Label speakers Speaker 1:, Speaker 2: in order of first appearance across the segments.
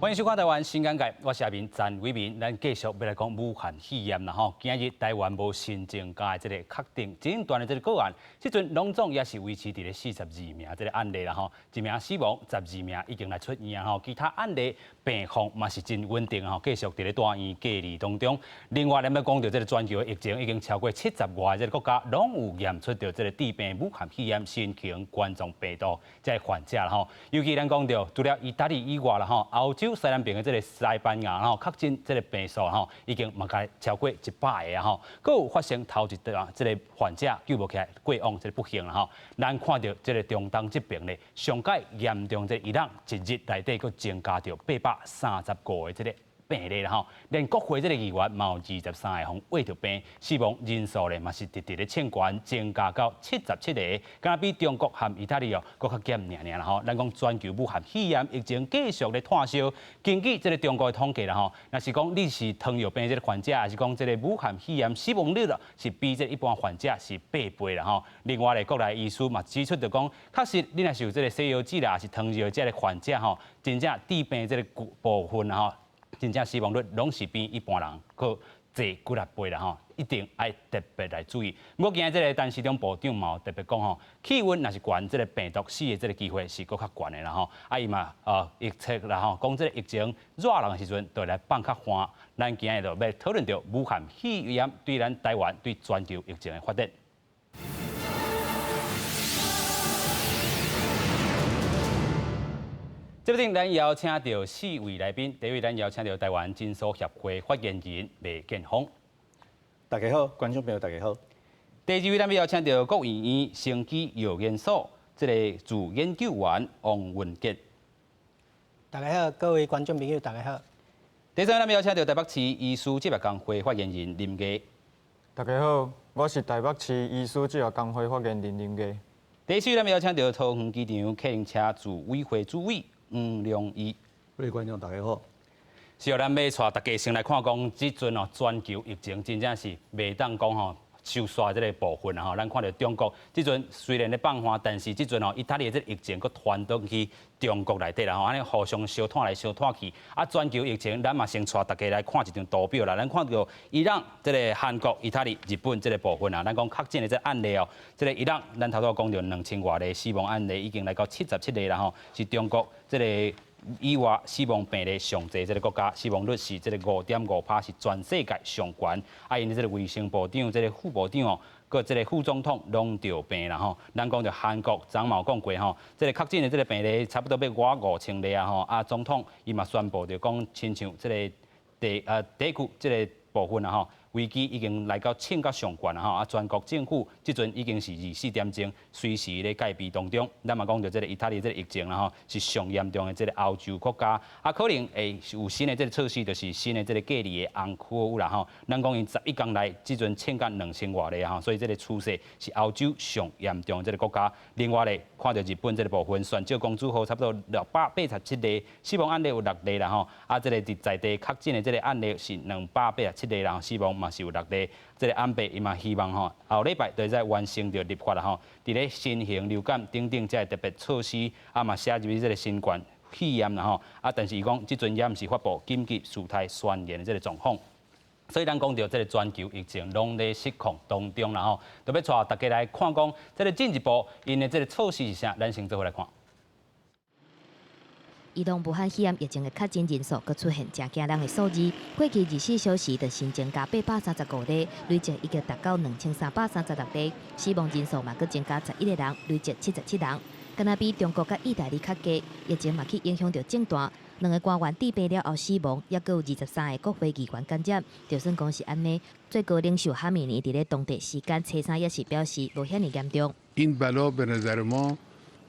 Speaker 1: 歡迎收看《台灣新眼界》，我是阿明陳偉民。咱繼續欲來講武漢肺炎啦吼。今日台灣無新增加這個確定診斷的這個個案，這陣攏總也是維持佇咧42名這個案例啦吼。一名死亡，12名已經來出院吼。其他案例病況嘛是真穩定吼，繼續佇咧住院隔離當中。另外，咱欲講著這個全球的疫情已經超過70外這個國家，攏有驗出著這個致病武漢肺炎新型冠狀病毒這個患者啦吼。尤其咱講著除了意大利以外啦吼，歐洲西南邊的這個西班牙吼，確診這個病數吼，已經嘛該超過100個啊吼，閣有發生頭一例這個患者救無起來過往這個不幸啦吼。咱看著這個中東這邊咧，上蓋嚴重這伊朗一日內底閣增加著835個這個病例啦吼，連國會這個議員嘛有23個予穢著病，死亡人數咧嘛是直直咧衝懸，增加到77個，敢若比中國和意大利哦，閣較減爾爾啦吼。咱講全球武漢肺炎疫情繼續咧湠燒，根據這個中國的統計啦吼，若是講你是糖尿病這個患者，抑是講這個武漢肺炎死亡率啦，是比這一般患者是8倍啦吼。另外咧，國內醫師嘛指出著講，確實你若是有這個西藥劑啦，抑是糖尿這個患者吼，真正致病這個部分啦吼。真正死亡率攏是比一般人閣濟幾若倍啦吼，一定愛特別來注意。不過今日這個陳時中部長嘛有特別講吼，氣溫若是懸，這個病毒死的這個機會是閣較懸的啦吼。啊，伊嘛預測啦吼，講這個疫情熱人的時陣，就會來放較緩。咱今日就欲討論著武漢肺炎對咱台灣、對全球疫情的發展。這邊咱邀請著四位來賓，第一位咱邀請著台灣診所協會發言人麥建峰。
Speaker 2: 大家好，觀眾朋友大家好。
Speaker 1: 第二位咱欲邀請著國衛院生技藥研所這個助研究員王文傑。
Speaker 3: 大家好，各位觀眾朋友大家好。
Speaker 1: 第三位咱欲邀請著台北市醫師執業公會發言人林毅。
Speaker 4: 大家好，我是台北市醫師執業公會發言人林毅。
Speaker 1: 第四位咱欲邀請著桃園機場客運車組委會主委黃良義。
Speaker 2: 各位觀眾大家好。
Speaker 1: 是哦，咱欲帶大家先來看講，這陣哦全球疫情真正是袂當講吼收煞這個部分啊吼。咱看著中國這陣雖然咧放寬，但是這陣哦意大利的這個疫情閣傳轉去中國內底啦吼，按呢互相相拖來相拖去。啊，全球疫情，咱嘛先帶大家來看一張圖表啦。咱看著伊朗、這個韓國、意大利、日本這個部分啊，咱講確診的這個案例哦，這個伊朗，咱頭拄講著2000外例死亡案例已經來到77例啦吼，是中國這個以外死亡病例上濟這個國家，死亡率是這個5.5趴，是全世界上懸。啊，𪜶這個衛生部長、這個副部長哦，閣這個副總統攏著病啦吼。咱講著韓國，昨嘛有講過吼，這個確診的這個病例差不多欲倚5000例啊吼。啊，總統伊嘛宣布著講，親像這個地地區這個部分啊吼，危機已經來到衝到上懸啦吼，啊，全國政府這陣已經是24點鐘隨時咧戒備當中。咱嘛講著這個意大利這個疫情啦吼，是上嚴重的這個歐洲國家，啊，可能會有新的這個措施，就是新的這個隔離的紅區啦吼。咱講𪜶11工內這陣衝到2000外例吼，所以這個趨勢是歐洲上嚴重的這個國家。另外咧，看著日本這個部分，船隻公主號差不多687例，死亡案例有六例啦吼。啊，這個佇在地確診的這個案例是287例啦，死亡嘛是有六例。這個安倍伊嘛希望吼，後禮拜就會使完成著立法啦吼。佇咧新型流感等等這個特別措施，啊嘛寫入去這個新冠肺炎啦吼。啊，但是伊講這陣猶毋是發布緊急事態宣言的這個狀況。所以咱講著這個全球疫情攏咧失控當中啦吼，就欲帶大家來看講，這個進一步𪜶的這個措施是啥？咱先做伙來看。
Speaker 5: 伊朗武漢肺炎疫情的確診人數閣出現誠驚人的數字，過去24小時就新增加835例，累計已經達到2336例，死亡人數嘛閣增加11個人，累計77人。敢若比中國佮意大利較低，疫情嘛去影響著政壇。兩个官員致病了後死亡，猶閣有23個國會議員感染。就算講是按呢，最高領袖哈米尼佇咧當地時間初三也是表示無遐爾嚴重。
Speaker 6: این بلا به نظر ما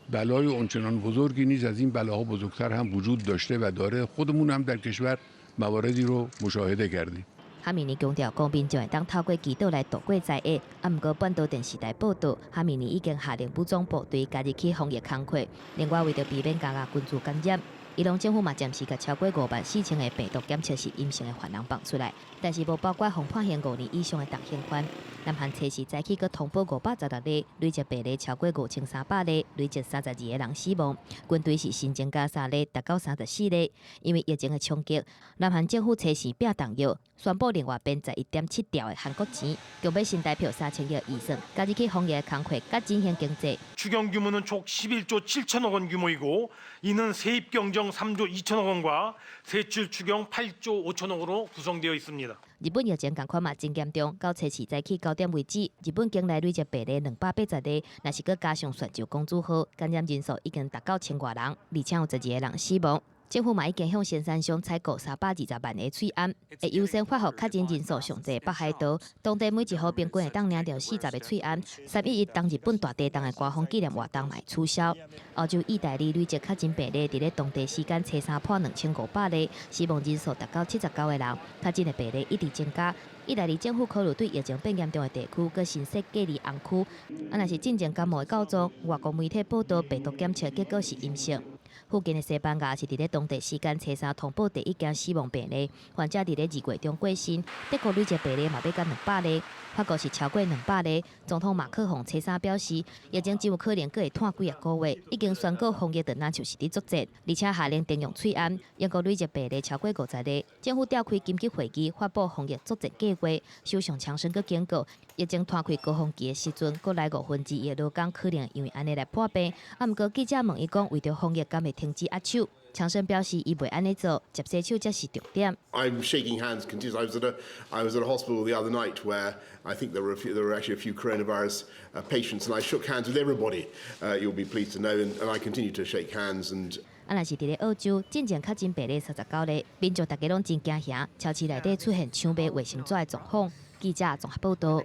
Speaker 6: بلای اونچنان بزرگی نیست از این بلاها بزرگتر هم وجود داشته و داره خودمون هم در کشور مواردی رو مشاهده کردیم。
Speaker 5: 哈米尼強調，講民眾會當透過祈禱來度過災厄。啊，毋過半島電視台報道，哈米尼已經下令武裝部隊加入去防疫工課。另外，為著避免加額群聚感染，伊朗政府嘛暫時共超過5萬4千个病毒檢測是陰性的犯人放出來，但是無包括予判刑5年以上的重刑犯。南韓初四早起閣通報516例，累積病例超過5300例，累積32個人死亡。軍隊是新增加三例，達到34例。因為疫情的衝擊，南韓政府初四摒凍藥，宣布另外編11.7兆的韓國錢，共買新台票3000億預算，加入去防疫工課，佮振興經濟。
Speaker 7: 추경 규모는 총 11조 7천억 원 규모이고 이는 세입 경정 3조 2천억 원과 세출 추경 8조 5천억으로 구성되어 있습니다.
Speaker 5: 日本疫情仝款嘛真嚴重，到初四早起9點為止，日本境內累積病例282例，若是閣加上旋救公主號，感染人數已經達到千外人，而且有12個人死亡。政府嘛已經向生產商採購320萬个喙罨，會優先發予確診人數上濟北海道。當地每一戶平均會當領著40個喙罨。3.11東日本大地震的官方紀念活動嘛會取消。歐洲意大利累積確診病例佇咧當地時間初三破2500例，死亡人數達到79個人，確診的病例一直增加。意大利政府考慮對疫情變嚴重的地區，閣新設隔離紅區。啊，若是進前感冒的告狀，外國媒體報道病毒檢測結果是陰性。附近的西班牙是佇咧當地時間初三通報第一件死亡病例，患者佇咧2月中過身。德國累積病例嘛欲共200例，法國是超過200例。總統馬克宏初三表示，疫情真有可能閣會拖幾仔個月，已經宣告防疫就若像是佇作戰，而且下令停用喙罨。英國累積病例超過50例，政府召開緊急會議，發布防疫作戰計劃。首相強生閣警告，疫情拖開高峰期的時陣，閣來1/5的勞工可能因為按呢來破病。啊，毋過記者問伊講，為著防疫敢會停止握手？強生表示，伊袂按呢做，接洗手才是重點。
Speaker 8: I'm shaking hands continuously. I was at a hospital the other night where I think there were actually a few coronavirus patients, and I shook hands with everybody. You'll be pleased to know, and I continue to shake hands and.
Speaker 5: 啊，若是佇咧澳洲，進前確診病例39例，民眾逐家攏真驚嚇，超市內底出現搶買衛生紙的狀況。記者綜合報道。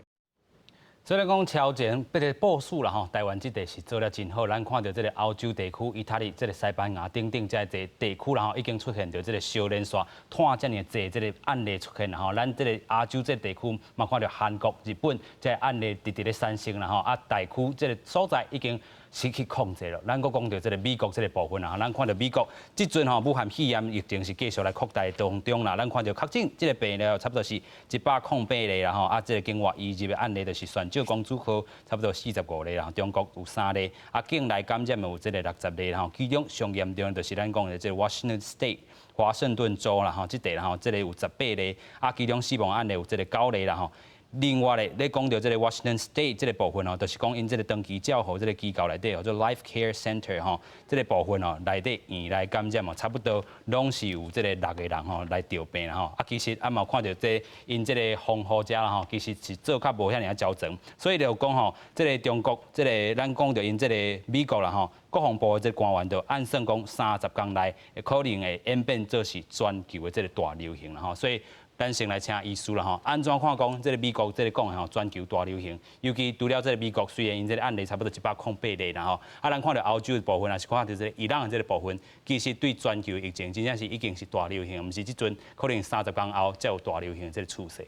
Speaker 1: 雖然講超前這個部署啦吼，台灣這塊是做得真好。咱看著這個歐洲地區、意大利、這個西班牙等等這濟地區啦吼，已經出現著這個小連續湠遮爾濟這個案例出現啦吼。咱這個亞洲這個地區嘛，看著韓國、日本這個案例直直咧產生啦吼。啊，大區這個所在已經失去控制了。咱閣講著這個美國這個部分啦，咱看著美國這陣吼，武漢肺炎疫情是繼續來擴大當中啦。咱看著確診這個病例差不多是108例啦吼。啊，這個境外移入的案例就是旋救公主號差不多45例啦，中國有3例，啊，境內感染有這個60例吼，其中上嚴重就是咱講的這個 Washington State 華盛頓州啦吼，這塊啦吼，這個有18例，啊，其中死亡案例有這個9例啦吼。另外咧，咧講著這個 Washington State 這個部分哦，就是講𪜶這個長期照護這個機構內底，叫做 Life Care Center 吼，這個部分哦，內底院內感染哦，差不多攏是有這個六個人吼來著病啦吼。啊，其實啊嘛有看著這𪜶這個防護者啦吼，其實是做較無遐爾仔周全，所以就講吼，這個中國這個咱講著𪜶這個美國啦吼，國防部的這個官員就按算講30天內可能會演變做是全球的這個大流行啦吼，所以咱先來請醫師啦吼，按怎看講這個美國這個講的吼，全球大流行，尤其除了這個美國，雖然𪜶這個案例差不多108例啦吼，啊，咱看著歐洲的部分，抑是看著這個伊朗的這個部分，其實對全球疫情真正是已經是大流行，毋是這陣可能30天後才有大流行的這個趨勢。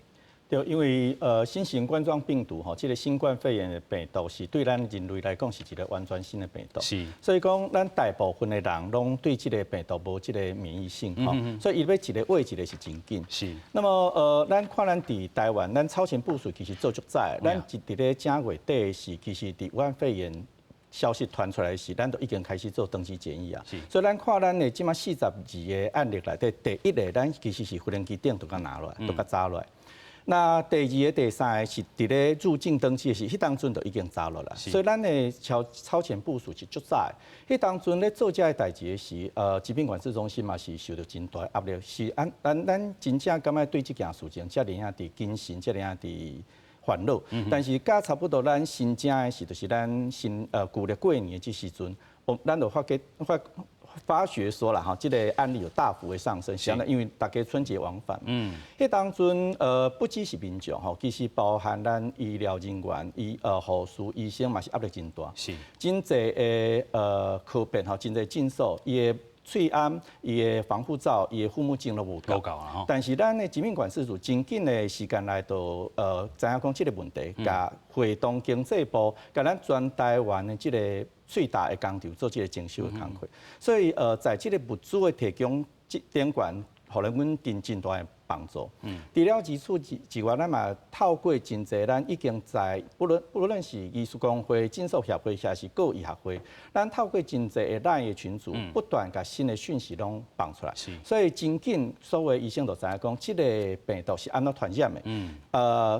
Speaker 2: 對，因為新型冠狀病毒吼，這個新冠肺炎的病毒是對咱人類來講是一個完全新的病毒。所以講，咱大部分的人攏對這個病毒無這個免疫性吼，所以伊欲一个倚一个是真緊。那麼咱看咱佇台灣，咱超前部署其實做足早，咱一佇咧正月底時，其實佇武漢肺炎消息傳出來時，咱都已經開始做登機檢疫啊。所以咱看咱的這馬42個案例內底，第一個咱其實是飛行機頂就共拿落來，就共查落來。那第二個、第三個是佇咧入境登機的時，彼當陣就已經查落來。所以咱的超前部署是足早的。彼當陣咧做這个代誌的時，疾病管制中心嘛是受著真大壓力，是按咱真正感覺對這件事情遮爾仔佇謹慎，遮爾仔佇煩惱。但是佮差不多咱新正的時，就是咱新舊曆過年的這時陣，咱就發覺說啦吼，這個案例有大幅的上升，是因為大家春節往返。彼當陣不只是民眾吼，其實包含咱醫療人員、醫護士、醫生嘛是壓力真大。真濟的科別吼，真濟診所，伊的喙罨、伊的防護罩、伊的護目鏡攏無夠。
Speaker 1: 無夠啊！
Speaker 2: 但是咱的疾病管制署真緊的時間內就知影講這個問題，共會同經濟部，共咱全台灣的這個喙罩的工廠做這個徵收的工課，所以在這個物資的提供這頂懸，予咱阮真真大的幫助。除了除此之外，咱嘛透過真濟，咱已經在不論是醫師公會、診所協會，抑是各醫學會，咱透過真濟的 LINE 的群組，不斷共新的訊息攏放出來。所以真緊，所有醫生都知影講，這个病毒是按怎傳染的。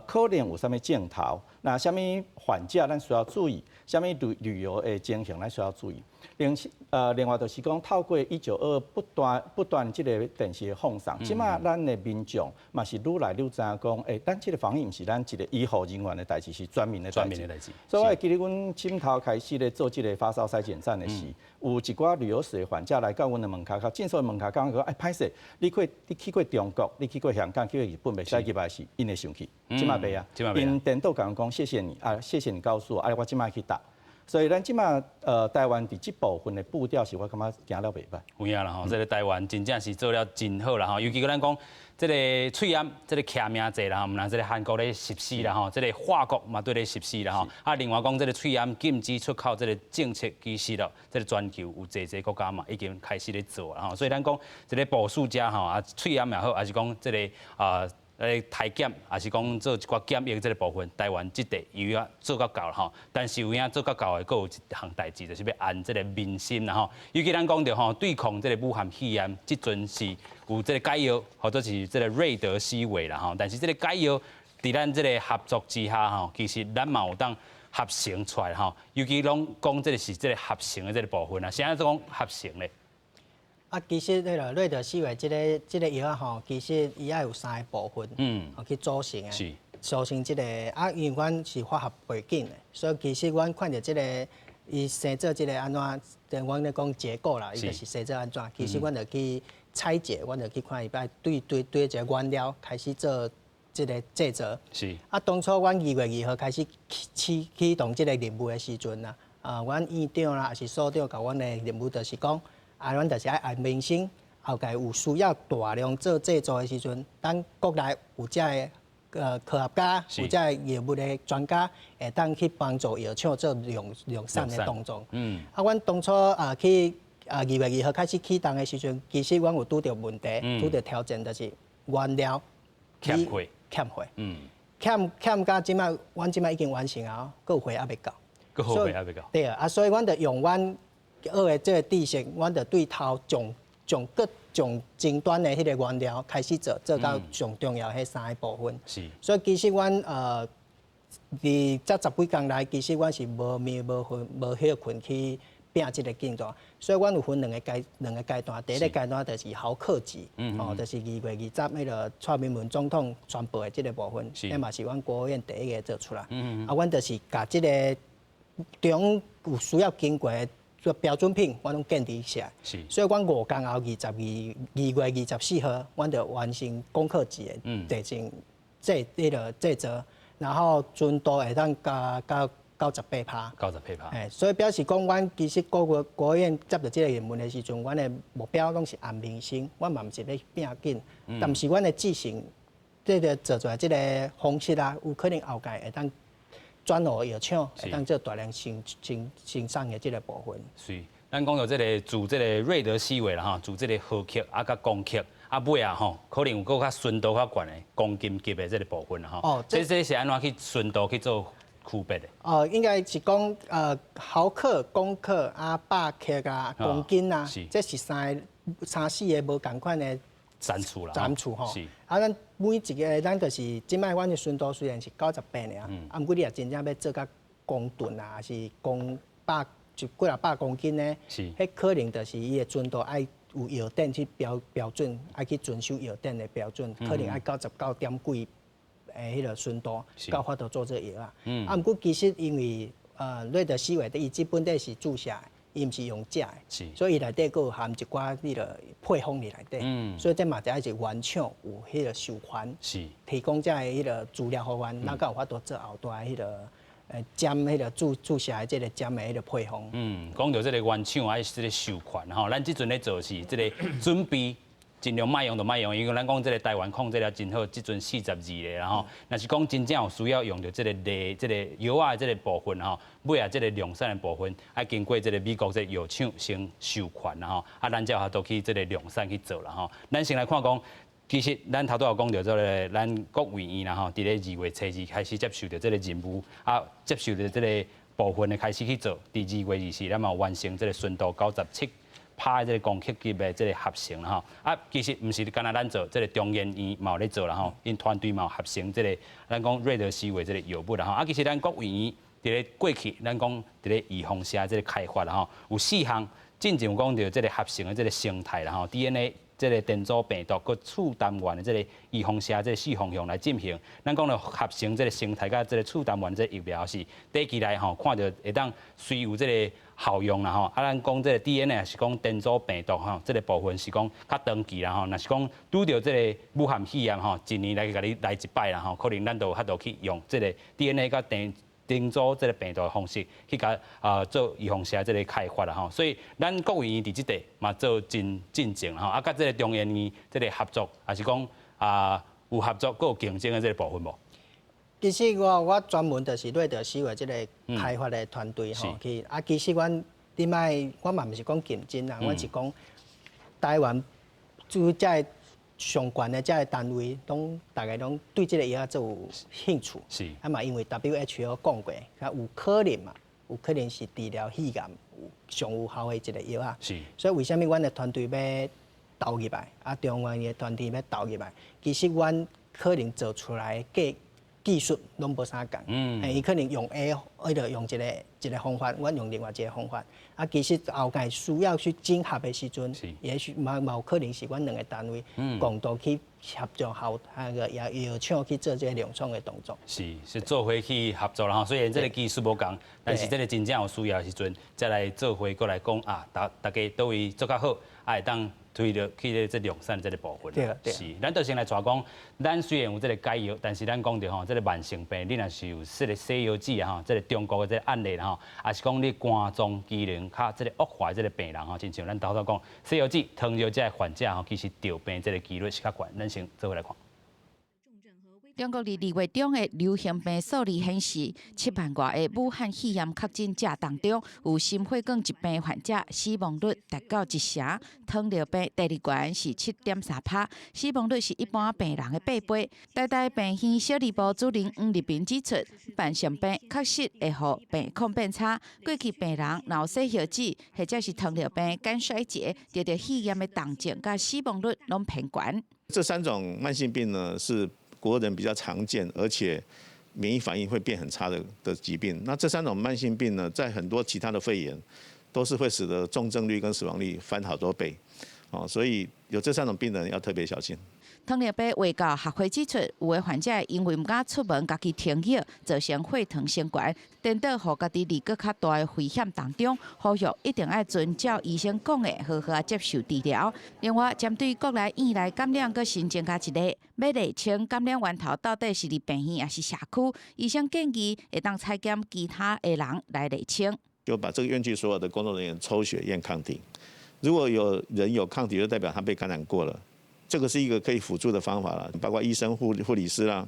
Speaker 2: 可能有啥物症頭，那啥物患者咱需要注意，啥物旅遊的情形咱需要注意。另外就是講，透過1922不斷不斷這个電視的放送，這馬咱的民眾嘛是愈來愈知影講，咱這个防疫毋是咱一个醫護人員的代誌，是全民的代誌。
Speaker 1: 全民的代誌。
Speaker 2: 所以我會記得阮凊頭開始咧做這个發燒篩檢站的時，有一寡旅遊史的患者來到阮的門跤口，診所的門跤講講，哎，歹勢，你去過中國，你去過香港，去過日本，袂使入來時，𪜶會生氣，這馬袂啊，𪜶顛倒共阮講，謝謝你啊，謝謝你告訴我，啊，我這馬去打。所以咱這馬台灣佇這部分的步調是我感覺行了袂䆀。
Speaker 1: 有影啦吼，這个台灣真正是做了真好啦吼，尤其閣咱講這个喙罨，這个簽名制啦吼，毋但這个韓國咧實施啦吼，這个法國嘛對咧實施啦吼，啊另外講這个喙罨禁止出口這个政策其實咯，這个全球有濟濟國家嘛已經開始咧做啦吼，所以咱講這个部署者吼啊喙罨也好，抑是講這个啊。篩檢，抑是講做一寡檢疫這个部分，台灣這塊有影做較到吼，但是有影做較到的，閣有一項代誌，就是欲安這个民心啦吼。尤其咱講著吼，對抗這个武漢肺炎，這陣是有這个解藥，或者是這个瑞德西韋啦吼。但是這个解藥佇咱這个合作之下吼，其實咱嘛有當合成出來吼。尤其攏講這个是這个合成的這个部分啊，啥物講合成咧？
Speaker 3: 啊，其實彼个瑞德西韋這个藥仔吼，其實伊愛有三个部分，去組成的。組成這个啊，因為阮是化學背景的，所以其實阮看著這个伊生做這个按怎，阮咧講結構啦，伊就是生做按怎。其實阮就去拆解，阮就去看伊愛對對對一个原料開始做這个製造。啊，當初阮2月2號開始啟動這个任務的時陣啊，啊，阮院長啦，抑是所長，共阮的任務就是講。啊，阮就是愛按民生，後蓋有需要大量做製造的時陣，咱國內有遮个科學家，有遮個藥物的專家，會當去幫助藥廠做量產的動作。啊，阮當初啊去啊2月2號開始啟動的時陣，其實阮有拄著問題，拄著挑戰，就是原料
Speaker 1: 欠貨，
Speaker 3: 欠貨。欠甲這馬，阮這馬已經完成啊，閣有貨猶未夠。
Speaker 1: 閣有貨猶未夠。
Speaker 3: 對啊，啊，所以阮就用阮學的這个知識，阮就對頭從閣從前端的彼个原料開始做，做到上重要彼三个部分。所以其實阮佇這十幾工來，其實阮是無眠無瞓無歇睏去拼這个進度。所以阮有分兩个階段。第一个階段就是毫克級，哦，就是2月20彼个蔡英文總統宣布的這个部分，彼嘛是阮國務院第一个做出來。啊，阮就是共這个中有需要經過的做標準品，阮攏建立起來。所以阮5工後2月24號，阮就完成公克級的製成製彼个製造，然後純度會當加到98%。
Speaker 1: 98%。
Speaker 3: 哎，所以表示講，阮其實國務院接著這个任務的時陣，阮的目標攏是按民生，阮嘛毋是咧拼緊，但是阮的製程，這个做出來這个方式啊，有可能後蓋會當轉予藥廠，會當做大量生產的這个部分。
Speaker 1: 是，咱講著這个做這个瑞德西韋啦吼，做這个毫克啊，佮公克啊，尾啊吼，可能有閣較純度較懸的公斤級的這个部分啦吼。
Speaker 3: 哦，
Speaker 1: 這是按怎去純度去做區別的？
Speaker 3: 哦，應該是講毫克、公克啊、百克啊、公斤啊，這是三三四个無仝款的
Speaker 1: 層次啦。
Speaker 3: 層次吼。啊，咱每一个咱就是這擺阮的純度雖然是98爾，啊，毋過你若真正欲做甲公噸啊，抑是公百就幾若百公斤呢？彼可能就是伊的純度愛有藥典去標準，愛去遵守藥典的標準，可能愛99點幾的彼个純度，才有法度做這個藥啊。啊，毋過其實因為瑞德西韋的伊這本底是注射的，伊毋是用食的，所以伊內底閣有含一寡彼个配方佇內底，所以這嘛就愛是原廠有彼個授權，提供這个彼个資料予阮，咱才有法度做後段彼个針彼个注射的這个針的彼个配方。
Speaker 1: 嗯，講著這个原廠愛這个授權吼，咱這陣咧做是這个準備。盡量莫用就莫用，因為咱講這个台灣控制了真好，這陣42例啦吼。若是講真正有需要用著這个類這个藥仔的這个部分吼，尾仔這个量產的部分，愛經過這个美國這个藥廠先授權啦吼，啊，咱才有法度去這个量產去做啦吼。咱先來看講。其實咱頭拄有講著這个咱國衛院啦吼，佇咧2月初2開始接受著這个任務，啊，接受著這个部分的開始去做。佇2月24，咱嘛有完成這个純度97%的這个公克級的這个合成啦吼。啊，其實毋是干焦咱做，這个中研院嘛有咧做啦吼，𪜶團隊嘛有合成這个咱講瑞德西韋這个藥物啦吼。啊，其實咱國衛院佇咧過去，咱講佇咧預防射這个開發啦吼，有四項進前有講著這个合成的這个胜肽啦吼，DNA。這个電阻病毒佮次單元的這个預防射這个四方向來進行，咱講著合成這个胜肽佮這个次單元這个疫苗是短期內吼看著會當雖有這个效用啦吼，啊，咱講這个 DNA 是講電阻病毒吼，這个部分是講較長期啦吼，若是講拄著這个武漢肺炎吼，一年來共你來一擺啦吼，可能咱就有法度去用這个 DNA 佮電阻這个病毒的方式去共做預防射這个開發啦吼，所以咱國衛院佇這塊嘛做真進前吼，啊，佮這个中研院這个合作，抑是講啊有合作，閣有競爭的這个部分無？
Speaker 3: 其實我專門就是瑞德西韋這个開發的團隊吼，去啊，其實阮你莫，我嘛毋是講競爭啦，阮是講台灣做這个上懸的這个單位，攏大家攏對這个藥仔做有興趣。啊嘛，因為 WHO 講過，較有可能嘛，有可能是治療肺癌有上有效的一个藥仔。所以為啥物阮的團隊欲投入來，啊，中研院的團隊欲投入來，其實阮可能做出來的技術攏無啥仝。伊可能用 A，彼个用一个方法，阮用另外一个方法。啊，其實後蓋需要去整合的時陣，也許嘛有可能是阮兩个單位共同去合作，後彼个藥廠去做這个量產的動作。
Speaker 1: 是做伙去合作啦吼，雖然這个技術無仝，但是這个真正有需要的時陣，才來做伙過來講啊，逐家佗位做較好，啊會當推著去咧這量產這个部分。是，咱就先來帶講，咱雖然有這个解藥，但是咱講著吼，這个慢性病，你若是有這个洗藥子啊吼，這个中國的這个案例啦吼，抑是講你肝臟機能較這个惡化的這个病人吼，親像咱頭拄講洗藥子、糖尿這个患者吼，其實著病這个幾率是較懸。咱先做伙來看。
Speaker 9: 中國佇2月中的流行病數字顯示，7萬外个武漢肺炎確診者當中，有心血管疾病患者死亡率達到1成，糖尿病第二懸是7.3%，死亡率是一般病人的8倍。台大病院小兒部主任黃立平指出，慢性病確實會予病況變差。過去病人若有洗血子，或者是糖尿病、肝衰竭，得著肺炎的重症佮死亡率攏偏懸。
Speaker 10: 這三種慢性病呢，是國人比較常見，而且免疫反應會變很差的疾病。那這三種慢性病呢，在很多其他的肺炎，都是會使得重症率跟死亡率翻好多倍，哦，所以有這三種病人要特別小心。
Speaker 9: 糖尿病衛教學會指出，有的患者因為毋敢出門，家己停藥，造成血糖升懸，顛倒予家己佇閣較大的危險當中。呼籲一定愛遵照醫生講的，好好接受治療。另外，針對國內院內感染閣新增加一例，欲釐清感染源頭到底是佇病院抑是社區，醫生建議會當採檢其他的人來釐清。
Speaker 10: 就把這個院區所有的工作人員抽血驗抗體，如果有人有抗體，就代表他被感染過了。這個是一個可以輔助的方法啦，包括醫生、護理師啦、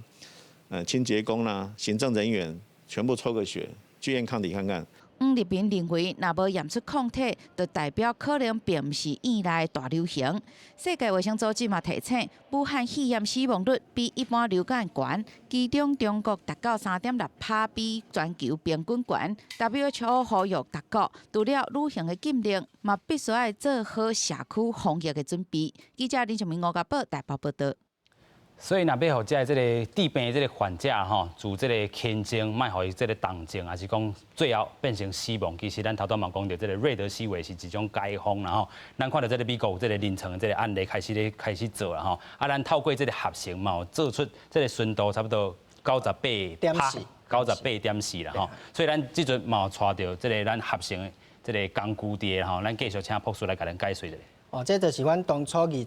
Speaker 10: 清潔工啦、行政人員，全部抽個血去驗抗體看看。
Speaker 9: 黃立平認為，若無驗出抗體，就代表可能並毋是院內大流行。世界衛生組織嘛提醒，武漢肺炎死亡率比一般流感懸，其中中國達到3.6%，比全球平均懸。WHO 呼籲各國，除了旅行的禁令，嘛必須愛做好社區防疫的準備。記者林淑明、吳家寶台北報導。
Speaker 1: 所以，若欲予這个治病的這个患者吼，自這个輕症，莫予伊這个重症，抑是講最後變成死亡。其實咱頭拄嘛講著，這个瑞德西韋是一種解方啦吼。咱看著這个美國有這个臨床的這个案例開始咧開始做啦吼。啊，咱透過這个合成嘛，有做出這个純度差不多98%，98.4啦吼。所以咱這陣嘛有帶著這个咱合成的這个工具佇咧吼，咱繼續請博士來共咱解說一下。
Speaker 3: 哦，這就是阮當初2月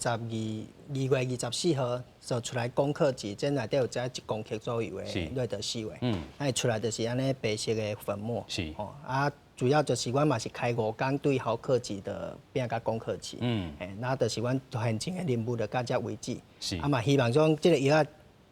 Speaker 3: 24號做出來公克級，這內底有這1公克左右的瑞德西韋。啊，出來就是按呢白色的粉末。哦，啊，主要就是阮嘛是開5工對毫克級的變甲公克級。欸，那就是阮現前的任務就到這為止。啊嘛，希望講這个藥仔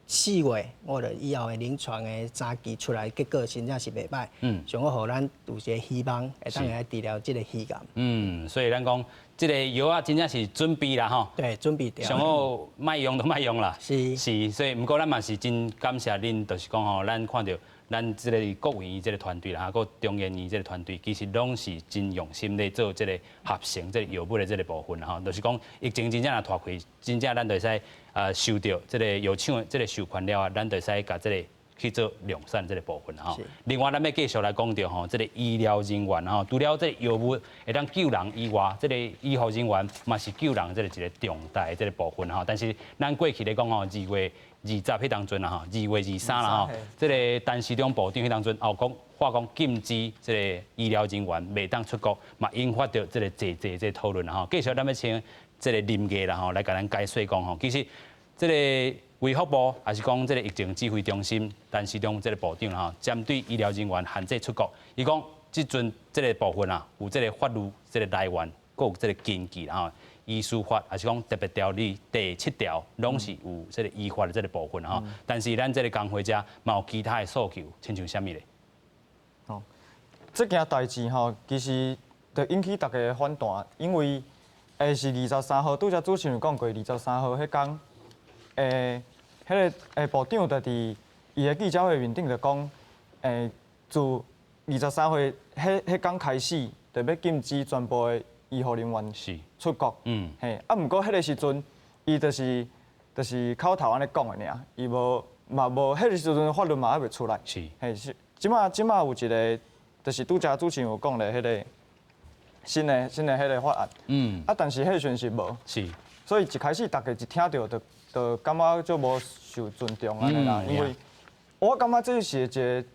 Speaker 3: 4月，我著以後的臨床的三期出來結果真正是袂䆀。上好予咱有一個希望，會當來治療這個肺癌。
Speaker 1: 嗯，所以咱講這個藥仔真正是準備啦，吼。
Speaker 3: 對，準備著。
Speaker 1: 上好莫用就莫用啦。
Speaker 3: 是。
Speaker 1: 是，所以毋過咱嘛是真感謝恁，就是講吼，咱看著咱這個國衛院這個團隊啦，閣中研院這個團隊，其實攏是真用心咧做這個合成這個藥物的這個部分吼。就是講疫情真正若拖開，真正咱就會使收著這個藥廠的這個授權了啊，咱就會使共這個去做量產這個部分吼。另外，咱欲繼續來講著吼，這個醫療人員吼，除了這個藥物會當救人以外，這個醫護人員嘛是救人這個一個重大的這個部分吼。但是咱過去來講吼，2月20彼當陣啦吼，2月23啦吼，這個陳時中部長彼當陣有講話講禁止這個醫療人員袂當出國，嘛引發著這個濟濟這個討論啦吼。繼續咱欲請這個林毅啦吼來共咱解說講吼，其實這個衛福部抑是講這個疫情指揮中心陳時中這個部長吼，針對醫療人員限制出國，伊講這陣這個部分啊，有這個法律這個來源，閣有這個根據啦吼。醫師法抑是講特別條例第7條，攏是有這個依法的這個部分吼。但是咱這個工會遮嘛有其他的訴求，親像啥物咧？
Speaker 4: 哦，這件代誌吼，其實就引起大家的反彈，因為是23號，拄才主持人講過，23號彼工，彼個部長就佇伊的記者會面頂就講，自23號彼工開始，就欲禁止全部的醫護人員出國。嘿，啊，毋過彼個時陣，伊就是口頭按呢講的爾，伊無嘛無，彼個時陣法律嘛猶未出來。嘿，是，這馬有一個，就是拄才主持人有講的彼個新的彼個法案。啊，但是彼個時陣是無。所以一開始大家一聽著就感覺足無受尊重按呢啦，因為我感覺這是一個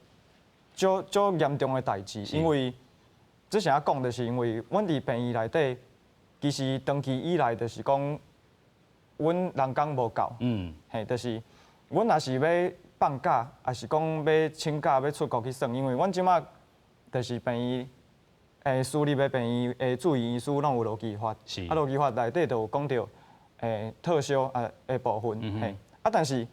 Speaker 4: 足足嚴重的代誌，因為這是按怎講，就是因為阮佇病院內底，其實長期以來就是講，阮人工無夠，嘿，就是阮若是欲放假，抑是講欲請假欲出國去耍，因為阮這馬就是病院，私立的病院的住院醫師攏有勞基法，啊，勞基法內底就有講著，特休啊的部分，嘿，啊，但是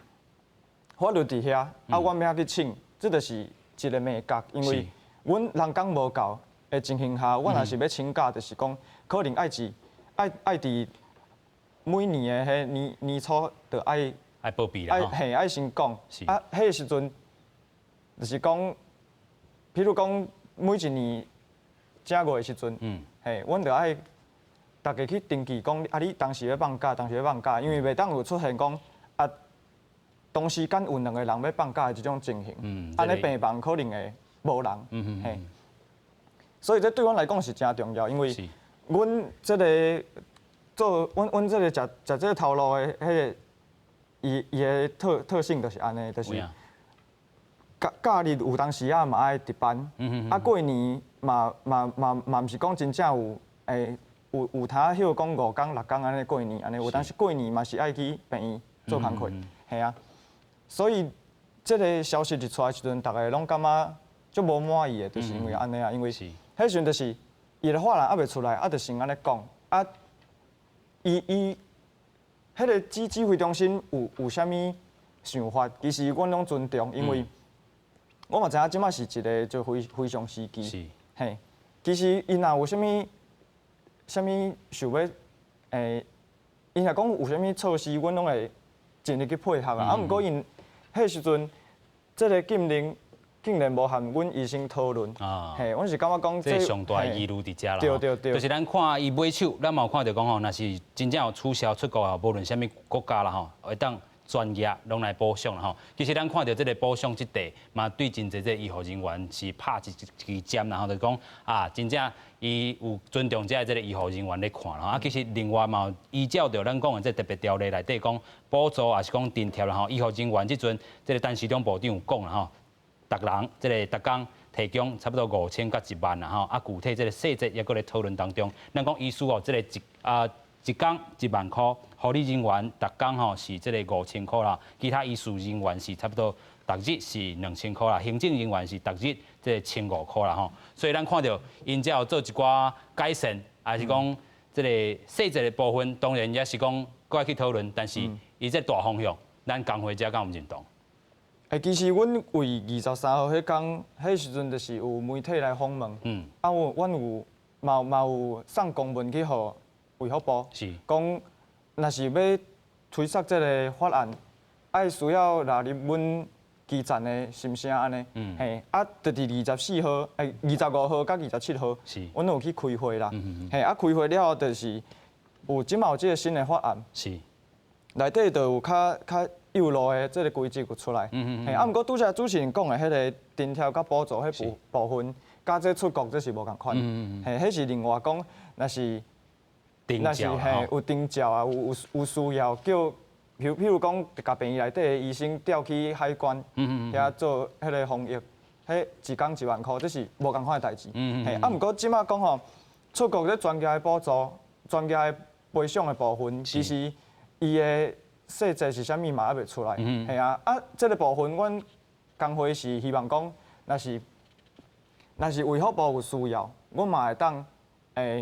Speaker 4: 法律佇遐，啊，阮欲按怎去請，這就是一個眉角，因為阮人工無夠的情形下，阮若是欲請假，就是講可能愛佇愛愛佇每年的彼年年初就愛
Speaker 1: 愛報備啦，
Speaker 4: 愛嘿愛先講，啊，彼個時陣就是講，譬如講每一年正月的時陣，嘿，阮就愛逐家去登記講，啊，你當時欲放假，當時欲放假，因為袂當有出現講啊，同時間有兩個人欲放假的這種情形，按呢病房可能會無人，嘿，所以這對阮來講是誠重要，因為阮這個做阮阮這個食食這個頭路的彼個，伊伊的特特性就是按呢，就是假假日有當時仔嘛愛值班，啊過年嘛嘛嘛嘛毋是講真正有有有通歇講5工6工按呢過年按呢，有當時過年嘛是愛去病院做工課，嘿啊，所以這個消息一出來時陣，逐家攏感覺足無滿意的，就是因為按呢啊，因為彼時陣就是伊的法案猶未出來，啊，就先按呢講，啊，伊伊彼個指指揮中心有有啥物想法，其實阮攏尊重，因為我嘛知影這馬是一個就非非常時期，嘿，其實𪜶若有啥物啥物想欲，𪜶若講有啥物措施，阮攏會盡力去配合啊。啊，毋過𪜶彼時陣，這個禁令竟然無和阮醫生討論，嘿，阮是感覺講
Speaker 1: 這上大的疑慮佇遮啦，
Speaker 4: 對對對，
Speaker 1: 就是咱看伊尾手，咱嘛有看著講吼，若是真正有取消出國啊，無論啥物國家啦吼，會當專業攏來補償啦吼。其實咱看著這個補償這塊，嘛對真濟這個醫護人員是拍一支針啦吼，就是講啊，真正伊有尊重這個醫護人員咧看啦。啊，其實另外嘛，依照著咱講的這特別條例內底講補助，抑是講津貼啦吼，醫護人員這陣這個陳時中部長有講啦吼，逐人這個逐工提供差不多5000到1萬啦吼。啊，具體這個細節猶閣咧討論當中。咱講醫師哦，這個一啊。一工1萬箍，護理人員逐工吼是這個5000箍啦，其他醫事人員是差不多逐日是2000箍啦，行政人員是逐日這個1500箍啦吼。所以咱看著𪜶遮有做一寡改善，抑是講這個細節的部分，當然也是講閣愛去討論，但是伊這大方向，咱工會遮敢有認同？
Speaker 4: 欸，其實阮為23號彼工，彼時陣就是有媒體來訪問，啊有，阮有嘛有送公文去予衛福部，講若是欲推捒這个法案，愛需要納入阮基層的心聲按呢，嘿，啊，就佇24號，欸，25號佮27號，阮有去開會啦，嘿，啊，開會了後就是有這馬有這个新的法案，內底就有較較幼路的這个規則有出來，嘿，啊，毋過拄才主持人講的彼个津貼佮補助彼部部分，佮這出國這是無仝款，嘿，彼是另外講，若是若是嘿有長照啊，有有需要叫，譬如講，共病院內底的醫生調去海關，遐做彼个防疫，彼一工1萬箍，這是無仝款的代誌，嘿，啊，毋過這馬講吼，出國這專業的補助、專業的賠償的部分，其實伊的細節是啥物嘛猶未出來，嘿啊，啊，這个部分，阮工會是希望講，若是若是衛福部有需要，阮嘛會當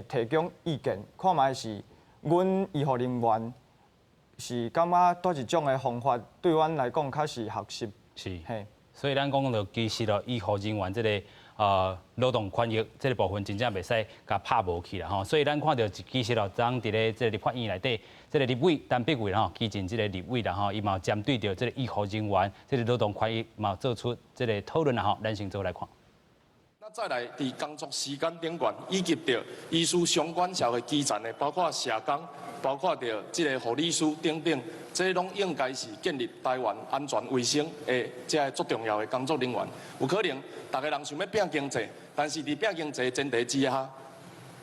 Speaker 4: 提供意見，看覓是阮醫護人員是感覺佗一種的方法對阮來講較是合適。
Speaker 1: 是，嘿，所以咱講著其實咯，醫護人員這个勞動權益這个部分真正袂使共拍無去啦吼。所以咱看著其實咯，昨佇咧這个立法院內底，這个立委陳柏惟吼，基進這个立委啦吼，伊嘛有針對著這个醫護人員這个勞動權益嘛做出這个討論啦吼。咱先做來看。
Speaker 11: 那再來，佇工作時間頂懸，以及著醫師相關社會基層的，包括社工，包括著這个護理師等等，這攏應該是建立台灣安全衛生的這个足重要的工作人員。有可能，逐个人想欲拼經濟，但是佇拼經濟前提之下，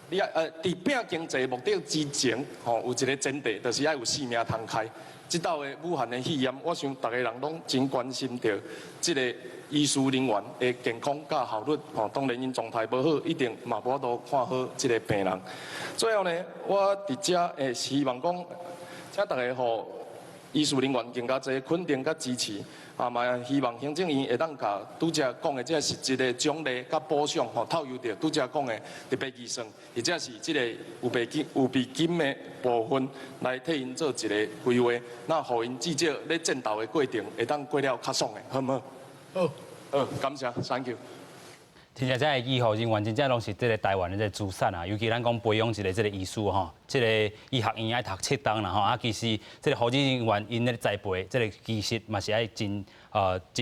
Speaker 11: 你愛佇拼經濟目的之前，吼，有一个前提，就是愛有性命通開。這道的武漢的肺炎，我想逐个人攏真關心著這个醫師人員的健康佮效率，吼，當然𪜶狀態無好，一定嘛無法度看好這个病人。最後呢，我佇遮會希望講，請大家予醫師人員更加濟肯定佮支持，啊嘛希望行政院會當共拄才講的這个實質的獎勵佮補償，吼，套用著拄才講的特別預算，或者是這個預備金的部分，來替𪜶做一个規劃，那予𪜶至少咧戰鬥的過程會當過了較爽的，好毋好？好，好，感謝，Thank you。
Speaker 1: 真正這个醫護人員真正攏是這个台灣的這个資產啊，尤其咱講培養一个這个醫師吼，這个醫學院愛讀7冬啦吼，啊其實這个護理人員𪜶咧栽培，這个其實嘛是愛真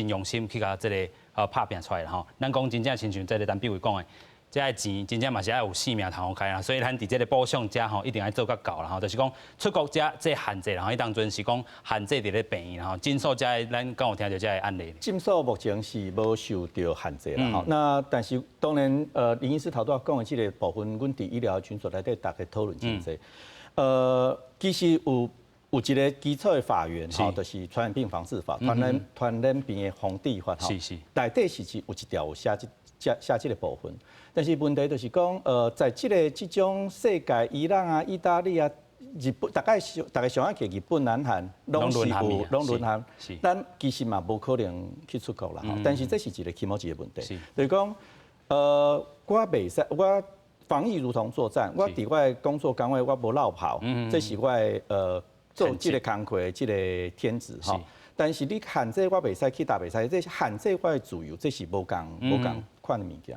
Speaker 1: 用心去共這个拍拚出來啦吼。咱講真正親像這个陳柏惟講的，這个錢真正嘛是愛有性命通好開啦，所以咱佇這个補償遮吼一定愛做較到啦吼，就是講出國遮這限制啦吼，彼當陣是講限制佇咧病院啦吼，診所遮咱敢有聽著這个案例？
Speaker 2: 診所目前是無受著限制啦吼，那但是當然林醫師頭拄仔講的這个部分，阮佇醫療群組內底逐家討論真濟。其實有一个基礎的法源吼，就是傳染病防治法、傳染病的防治法吼，內底是有一條有寫這寫這个部分，但是問題就是講，在這个這種世界，伊朗啊、意大利啊、日本，大概大家想起日本、南韓，攏是有攏淪陷，咱其實嘛無可能去出國啦。但是這是一个起碼一个問題，就是講，我袂使我防疫如同作戰，我佇我的工作崗位我無落跑，這是我的做這个工課的這个天職吼。但是你限制我袂使去，佗袂使，這限制我的自由，這是無仝無仝款的物件。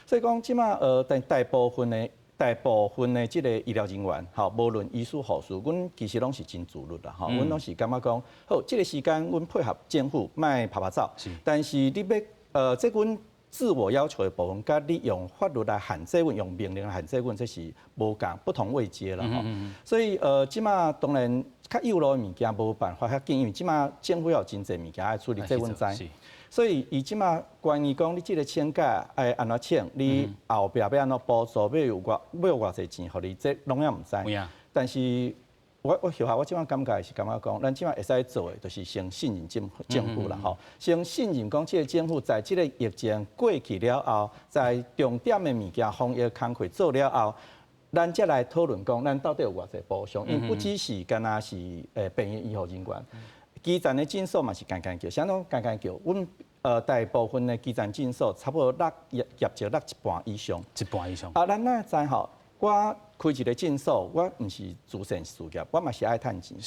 Speaker 2: 所以講，這馬但大部分的這个醫療人員，吼，無論醫師、護士，阮其實攏是真自律啦，吼，阮攏是感覺講，好，這个時間阮配合政府，莫趴趴走。但是你欲這阮自我要求的部分，佮你用法律來限制阮，用命令來限制阮，這是無仝不同位階啦，吼。所以這馬當然較幼路的物件無辦法遐緊，因為這馬政府有真濟物件愛處理，這阮知。所以伊這馬關於講你這个請假愛按怎請，你後壁欲按怎補助，欲有偌濟錢予你，這攏猶毋知。但是我小下我這馬感覺是感覺講，咱這馬會使做的，就是先信任政府啦吼，先信任講這个政府在這个疫情過去了後，在重點的物件防疫工課做了後，咱才來討論講，咱到底有偌濟補償？因為不只是干焦是病院醫護人員，基層的診所嘛是共共叫，啥攏共共叫。阮大部分的基層診所差不多六業績落一半以上，
Speaker 1: 一半以上。
Speaker 2: 啊，咱哪知吼？我開一个診所，我毋是慈善事業，我嘛是愛趁錢。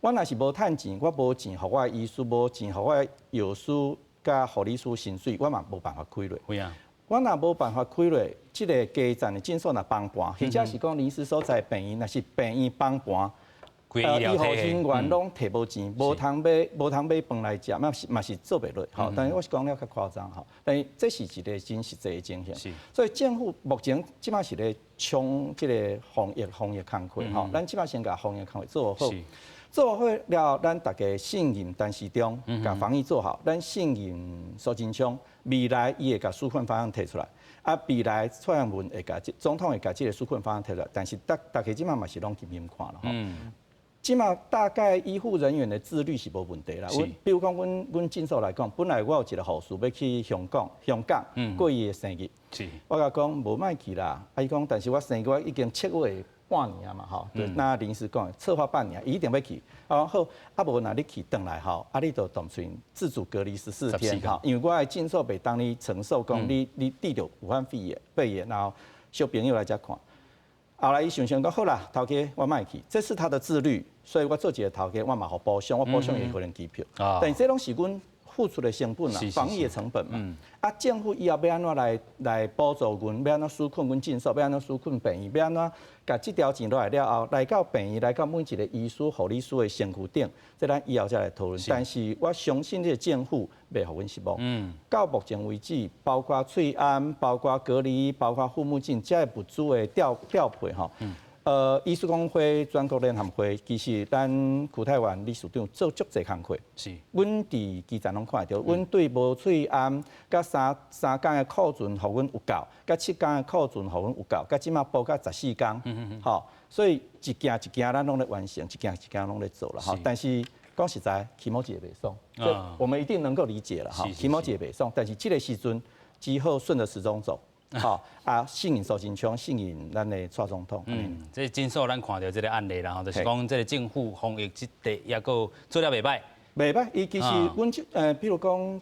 Speaker 2: 我若是無趁錢，我無錢予我的醫師，無錢予我的藥師佮護理師薪水，我嘛無辦法開落。我若無辦法開落，這个基層的診所若崩盤，或者是講臨時所在病院，若是病院崩盤，醫護人員攏提無錢，無通買，無通買飯來食，嘛是嘛是做袂落。吼，但是我是講了較誇張吼，但是這是一個真實際的情形。所以政府目前這擺是咧衝這个防疫工課吼，咱這擺先共防疫工課做好。做好了，咱大家信任陳時中，共防疫做好，咱信任蘇貞昌，未來伊會共紓困方案提出來。啊，未來蔡英文會共總統會共這个紓困方案提出來，但是大家這擺嘛是攏緊緊看啦。這擺大概醫護人員的自律是無問題啦。比如講，阮診所來講，本來我有一个護士欲去香港過伊的生日，我共伊講無莫去啦。啊，伊講，但是我生日我已經策劃半年啊嘛，吼，那臨時講策劃半年，伊一定欲去。啊好，啊無若你去轉來吼，啊你就當轉自主隔離14天吼，因為我的診所袂當你承受講你得著武漢肺炎，然後小朋友來遮看。後來伊想想講好啦，頭家我莫去，這是他的自律，所以我做一个頭家，我嘛予補償，我補償伊可能機票。但這攏是阮付出的成本啦，防疫的成本嘛。啊，政府以後欲按怎來補助阮，欲按怎紓困阮診所，欲按怎紓困病院，欲按怎共這條錢落來了後，來到病院，來到每一个醫師、護理師的身軀頂，這咱以後才來討論。但是我相信這个政府袂予阮失望。到目前為止，包括喙罨、包括隔離、包括護目鏡，這个物資的調配吼。醫師公會全國聯合會，其實咱邱泰源理事長做足濟工課。阮佇基層攏看會著，阮對無喙罨，佮三工的庫存，予阮有夠，佮7工的庫存，予阮有夠，佮這馬補到14工。吼，所以一件一件咱攏咧完成，一件一件攏咧做啦。吼，但是講實在，起毛一會袂爽，這我們一定能夠理解啦。吼，起毛一會袂爽，但是這个時陣只好順著時鐘走。好啊，信任蘇貞昌，信任咱的蔡總統。
Speaker 1: 嗯，這診所咱看著這个案例啦，吼，就是講這个政府防疫這塊抑閣做了袂䆀。
Speaker 2: 袂䆀，伊其實阮比如講，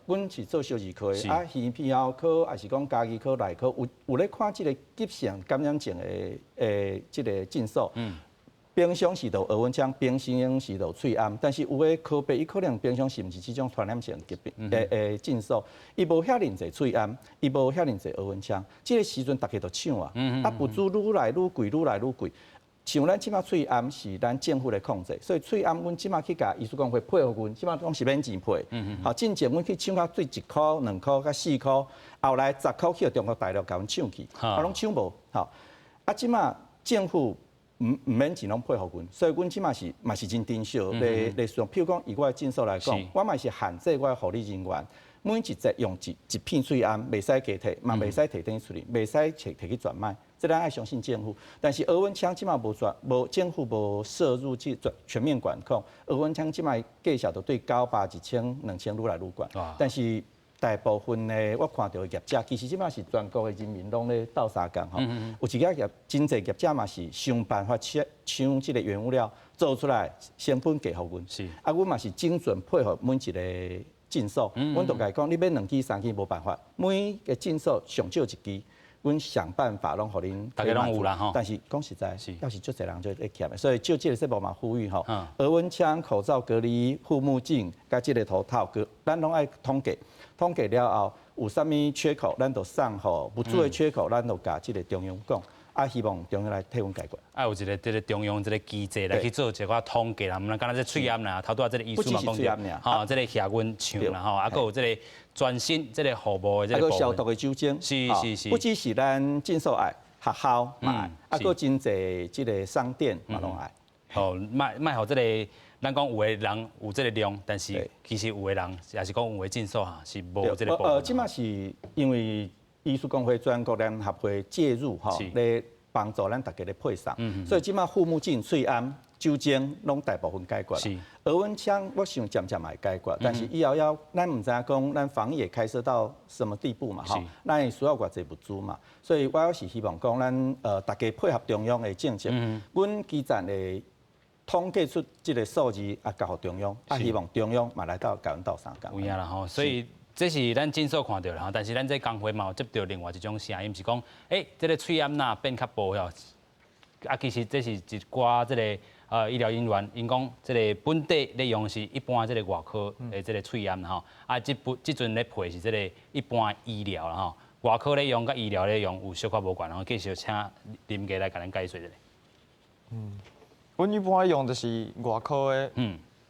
Speaker 2: 阮是做小兒科的，啊，耳鼻喉科，抑是講家醫科、內科，有咧看這个急性感染症的這个診所。平常時就額溫槍，平常時就喙罨，但是有的科別伊可能平常時毋是這種傳染性疾病的診所，伊無遐爾濟喙罨，伊無遐爾濟額溫槍，這个時陣大家就搶啊，啊物資愈來愈貴，愈來愈貴。像咱這馬喙罨是咱政府咧控制，所以喙罨阮這馬去共醫師公會配合阮，這馬攏是免錢配。好，進前阮去搶到對1箍、2箍、佮4箍，後來10箍去中國大陸共阮搶去，啊攏搶無。好，啊這馬政府毋免錢攏配合阮，所以阮這馬是嘛是真珍惜咧使用。譬如講，以我的診所來講，我嘛是限制我的護理人員，每一節用一片喙罨，袂使加提，嘛袂使提轉出去，袂使提提去轉賣。這咱愛相信政府。但是額溫槍這馬無轉，無政府無涉入去全面管控。額溫槍這馬價數都對900、1000、2000愈來愈懸。但是大部分的我看著的業者，其實這馬是全國的人民攏咧鬥相共吼。有一个業真濟業者嘛是想辦法搶搶這个原物料做出來，成本低予阮。啊，阮嘛是精準配合每一个診所，阮就共伊講，你買兩支三支無辦法，每个診所上少一支，阮想辦法攏予恁。
Speaker 1: 大家攏有啦吼。
Speaker 2: 但是講實在，猶是足濟人就咧欠的，所以借這个節目嘛呼籲吼，額溫槍、口罩、隔離、護目鏡，佮這个頭套，咱攏愛統計。統計了後有啥物缺口，咱就送予物資的缺口，咱就共這个中央講，啊，希望中央來替阮解決。
Speaker 1: 啊，有一个這个中央這个機制來去做一個統計啦，毋但干焦這喙罨啦，頭拄仔這个醫師嘛講著，吼，這个額溫槍啦，吼，啊，閣有這个全身這个服務的這個
Speaker 2: 消毒的酒精，不只是咱診所愛，學校嘛愛，啊，閣真濟這个商店嘛攏愛。
Speaker 1: 哦，莫莫予這个。咱講有的人有這个量，但是其實有的人也是講有的診所哈是無這个部分。
Speaker 2: 這馬是因為醫師公會全國聯合會介入吼，來幫助咱大家咧配送，所以這馬護目鏡、喙罨、酒精攏大部分解決。額溫槍我想漸漸嘛會解決，但是以後要咱毋知影講咱防疫會開設到什麼地步嘛吼，咱會需要偌濟物資嘛，所以我是希望講咱大家配合中央的政策，阮基層的統計出這个數字啊，交予中央，啊，希望中央嘛來到共阮鬥相共。
Speaker 1: 有影啦吼，所以這是咱診所看著啦，但是咱這工會嘛有接著另外一種聲音，是講，欸，這个喙罨若變較薄吼，啊，其實這是一寡這个醫療人員，𪜶講這个本地咧用是一般這个外科的這个喙罨吼，啊，這不這陣咧配是這个一般醫療啦吼，外科咧用佮醫療咧用有小可無仝吼，繼續請林家來共咱解說一下。
Speaker 4: 阮一般用就是外科的，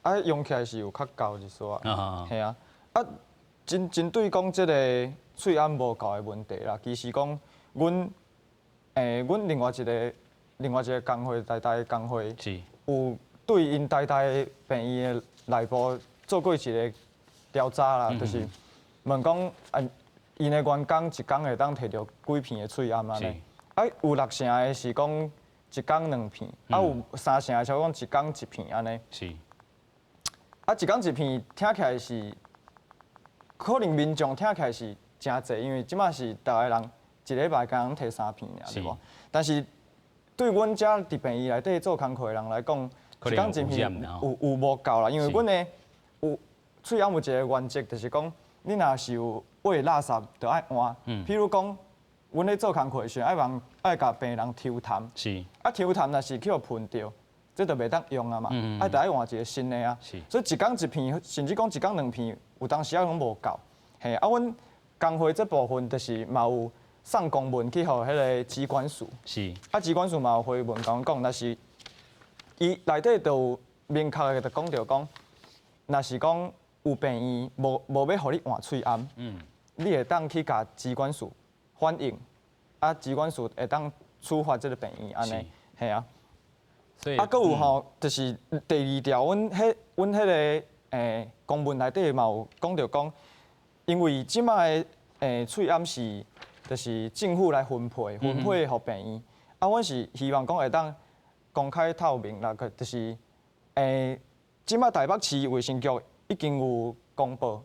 Speaker 4: 啊用起來是有較厚一絲仔，嘿啊，啊針對講這个喙罨無夠的問題啦，其實講阮另外一個工會，台大的工會，有對𪜶台大病院的內部做過一个調查啦，就是問講啊，𪜶的員工一工會當提著幾片的喙罨按呢？啊，有六成的是講一工兩片，啊有三成的是講一工一片按呢。啊，一工一片聽起來是，可能民眾聽起來是誠濟，因為這馬是逐个人一禮拜敢提三片爾，對無？但是對阮遮佇病院內底做工課的人來講，一工一片有無夠啦，因為阮的有喙罨有一个原則，就是講你若是有餵垃圾，就愛換。譬如講，阮咧做工課的時陣，愛幫愛共病人抽痰。啊，抽痰若是去予噴著，這就袂當用啊嘛。啊，就愛換一个新的啊。所以一工一片，甚至講一工兩片，有當時仔攏無夠。嘿，啊，阮工會這部分就是嘛有送公文去予彼个疾管署。啊，疾管署嘛有回文共阮講，若是伊內底就有明確的就講著講，若是講有病院無欲予你換喙罨，你會當去共疾管署反映，啊，疾管署會當處罰這个病院按呢，嘿啊。啊，閣有吼，就是第二條，阮彼个公文內底嘛有講著講，因為這擺的喙罨是就是政府來分配，分配予病院，啊，阮是希望講會當公開透明啦，就是這擺台北市衛生局已經有公布，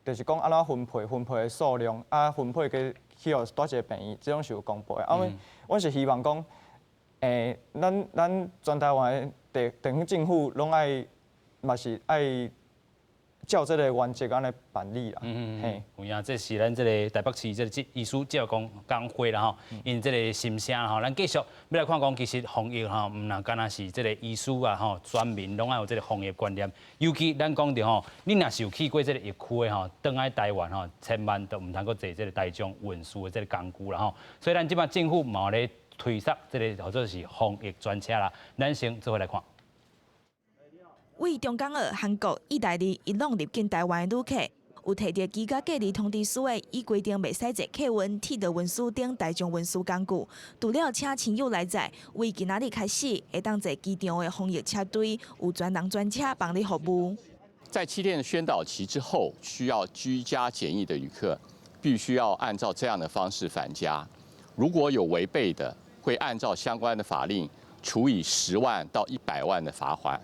Speaker 4: 就是講按怎分配，分配的數量，啊，分配給去予佗一个病院，這種是有公布的。啊，阮是希望講，咱全台灣的地方政府攏愛嘛是愛照這个原則按呢辦理啦。嘿。
Speaker 1: 有影，這是咱這个台北市這个醫師照顧工會啦吼，𪜶這个心聲吼，咱繼續欲來看講，其實防疫吼，毋但干焦是這个醫師啊吼，全民攏愛有這个防疫觀念。尤其咱講著吼，你若是有去過這个疫區的吼，轉來台灣吼，千萬都毋通閣坐這个大眾運輸的這个工具啦吼。所以咱這擺政府嘛有咧推捒這个叫做是防疫專車啦，咱先做伙來看。
Speaker 9: 為中港澳、韓國、意大利、伊朗入境台灣的旅客，有提著居家隔離通知書的，依規定袂使坐客運、鐵道運輸等大眾運輸工具。除了請親友來載，為今仔日開始，會當坐機場的防疫車隊，有專人專車幫你服務。
Speaker 12: 在7天的宣導期之後，需要居家檢疫的旅客，必須要按照這樣的方式返家。如果有違背的，會按照相關的法令，處以10萬到100萬的罰鍰。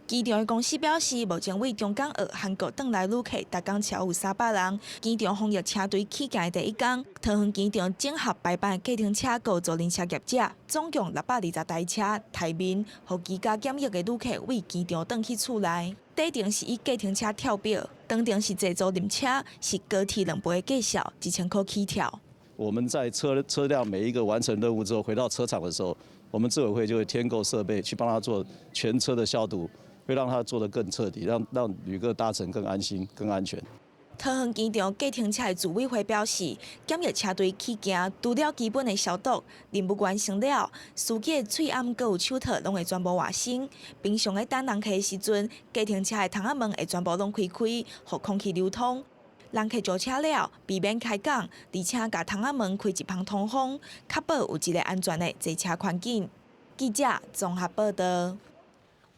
Speaker 9: 機場的公司表示，目前為中港澳、韓國轉來旅客，逐工超有300人。機場防疫車隊起行的第一工，桃園機場整合排班計程車、佮租賃車業者，總共620台車台面，予居家檢疫的旅客為機場轉去厝內。短程是以計程車跳表，長程是坐租賃車，是高鐵兩倍的價數，1000箍起跳。
Speaker 13: 我們在車輛每一個完成任務之後，回到車廠的時候，我們諮委會就會添購設備去幫他做全車的消毒。會讓他做得更徹底，讓旅客搭乘更安心、更安全。
Speaker 9: 桃園機場計程車的組委會表示，檢疫車隊起行，除了基本的消毒，任務完成了，司機的喙罨閣有手套攏會全部換新。平常咧等人客的時陣，計程車的窗仔門會全部攏開開，予空氣流通。人客上車了，避免開講，而且共窗仔門開一縫通風，確保有一个安全的坐車環境。記者綜合報道。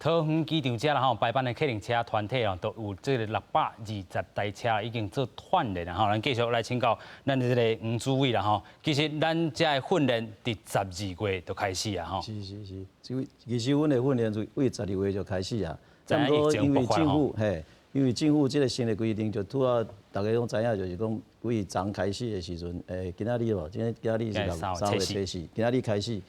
Speaker 1: 桃園機場遮啦吼，排班的客運車團體哦，都有這个620台車已經做鍛鍊啦吼。咱繼續來請教咱這个黃主委啦吼。其實咱遮的訓練佇12月就開始啊吼。
Speaker 14: 是是是，其實阮的訓練為12月就開始啊。毋過因為政府嘿，因為政府這个新的規定，就拄仔大家攏知影，就是講為昨開始的時陣，今仔日無，今仔日是3月初四，今仔日開始。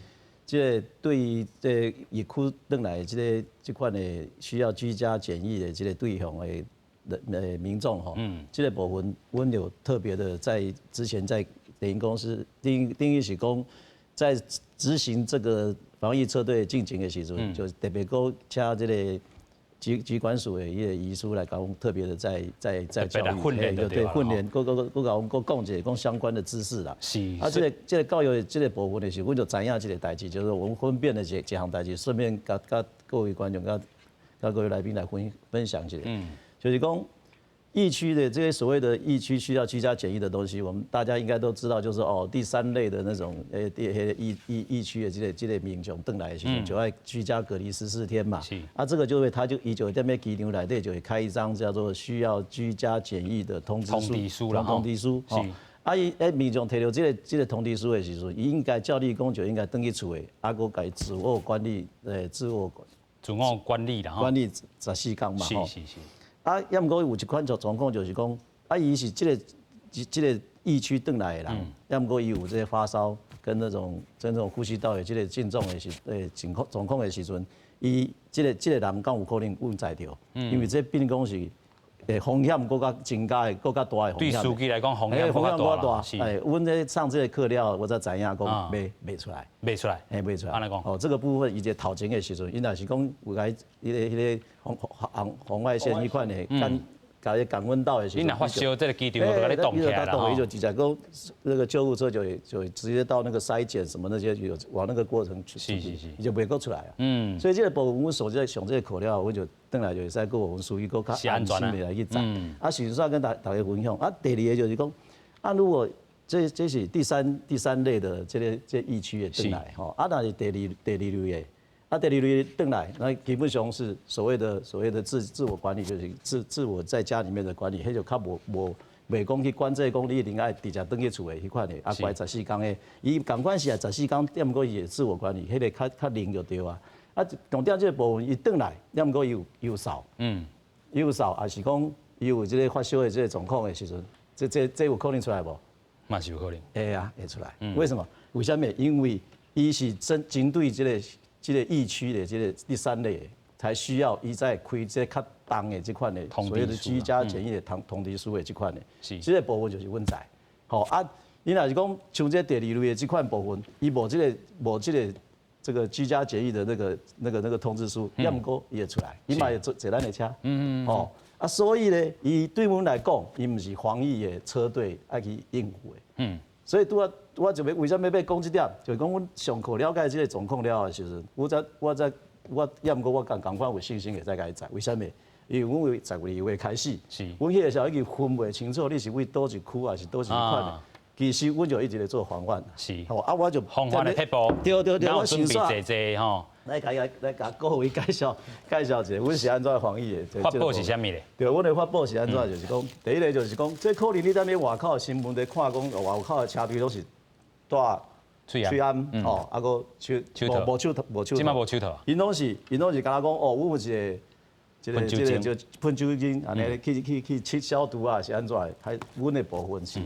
Speaker 14: 這个對於這个疫區轉來這个這款的需要居家檢疫的這个對象的人民眾吼，這个部分阮有特別的在之前在電運公司定義是講，在執行這個防疫車隊進前的時陣，就特別閣請這个疾管署的彼个醫師來共阮特別的再教育，
Speaker 1: 訓練
Speaker 14: 對訓練，閣閣閣共阮閣講一下講相關的知識啦。啊，這个教育這个部分的時候，阮就知影這个代誌，就是我們分辨的一項代誌，順便佮各位觀眾、佮各位來賓來分享一下。就是講疫區的這些所謂的疫區需要居家檢疫的東西，我們大家應該都知道，就是哦第三類的那種第疫區的這个民眾轉來的時陣，就愛居家隔離14天嘛。啊，這個就會他就伊就會踮咧機場內底就會開一張叫做需要居家檢疫的通知書。
Speaker 1: 通知書啦。
Speaker 14: 通知書。啊，伊民眾提著這个通知書的時陣，伊應該照理講就應該轉去厝的，啊，閣共伊自我管理，自我
Speaker 1: 自我管理啦，
Speaker 14: 管理14天嘛。啊，抑毋過有一款就狀況就是講，啊，伊是這个疫區轉來的人，抑毋過伊有這个發燒跟那種這種呼吸道的這个症狀的時，情況狀況的時陣，伊這个人敢有可能阮載著？因為這變講是，風險閣較增加的，閣較大的風險。
Speaker 1: 對司機來講，風險閣較大。
Speaker 14: 阮咧上這个課了，我才知影講袂出來。
Speaker 1: 袂出來。
Speaker 14: 嘿，袂出來。
Speaker 1: 按呢講。
Speaker 14: 哦，這個部分伊這頭前的時陣，伊若是講有共彼个紅外線彼款的，感共伊感溫到的時陣。
Speaker 1: 你若發燒，這个機場就共你擋起來啦。
Speaker 14: 伊就直接講，那個救護車就直接到那個篩檢什麼那些，有往那個過程去。伊就袂閣出來啊。所以這个部分，阮上這个課了後，阮就轉來就會使閣予阮司機閣較安心的來去載。啊，實際跟大家分享。啊，第二个就是講，啊，如果這是第三類的這个疫區的轉來吼，啊，若是第二類的，啊，第二類轉來，那基本上是所謂的自我管理，就是自我在家裡面的管理，彼就較無袂講去管制講你一定愛直接轉去厝的彼款的，啊，關14天的，伊仝款是愛14天，毋過伊會自我管理，彼个較靈就對啊。啊，重點這个部分，伊轉來，毋過伊有掃，伊有掃，抑是講伊有這个發燒的這个狀況的時陣，這有可能出來無？
Speaker 1: 嘛是有可能。
Speaker 14: 會啊，會出來。為什麼？為啥物？因為伊是針對這个疫區的這个第三類，才需要伊再開這較重的這款的所謂的居家檢疫的通知書的這款的。這个部分就是阮載。吼啊，你若是講像這第二類的這款部分，伊無這个居家檢疫的那個通知書，抑毋過伊會出來，伊嘛會坐咱的車。吼啊，所以呢，伊對阮來講，伊毋是防疫的車隊愛去應付的。所以拄仔我就欲為啥物欲講這點，就是講阮上課了解這个狀況了的時陣，我才我抑毋過我仝款有信心會使共伊載。為啥物？因為阮為12月開始，阮彼个時候已經分袂清楚你是佇佗一區抑是佗一款的。其實阮就一直咧做防範。吼啊，我就
Speaker 1: 防範的撇步。
Speaker 14: 對對對，
Speaker 1: 我準備濟濟吼。
Speaker 14: 來共各位介紹一下，阮是按怎防疫的？
Speaker 1: 法寶是啥物咧？
Speaker 14: 對，阮的法寶是按怎？就是講，第一个就是講，這可能你踮咧外口的新聞咧看講，外口的車隊攏是戴
Speaker 1: 喙
Speaker 14: 罨吼，啊閣
Speaker 1: 手套，
Speaker 14: 無手套，無手套。
Speaker 1: 這擺無手套。
Speaker 14: 𪜶攏是敢若講哦，阮有一个就噴酒精，按呢去消毒啊，是按怎的？還阮的部分是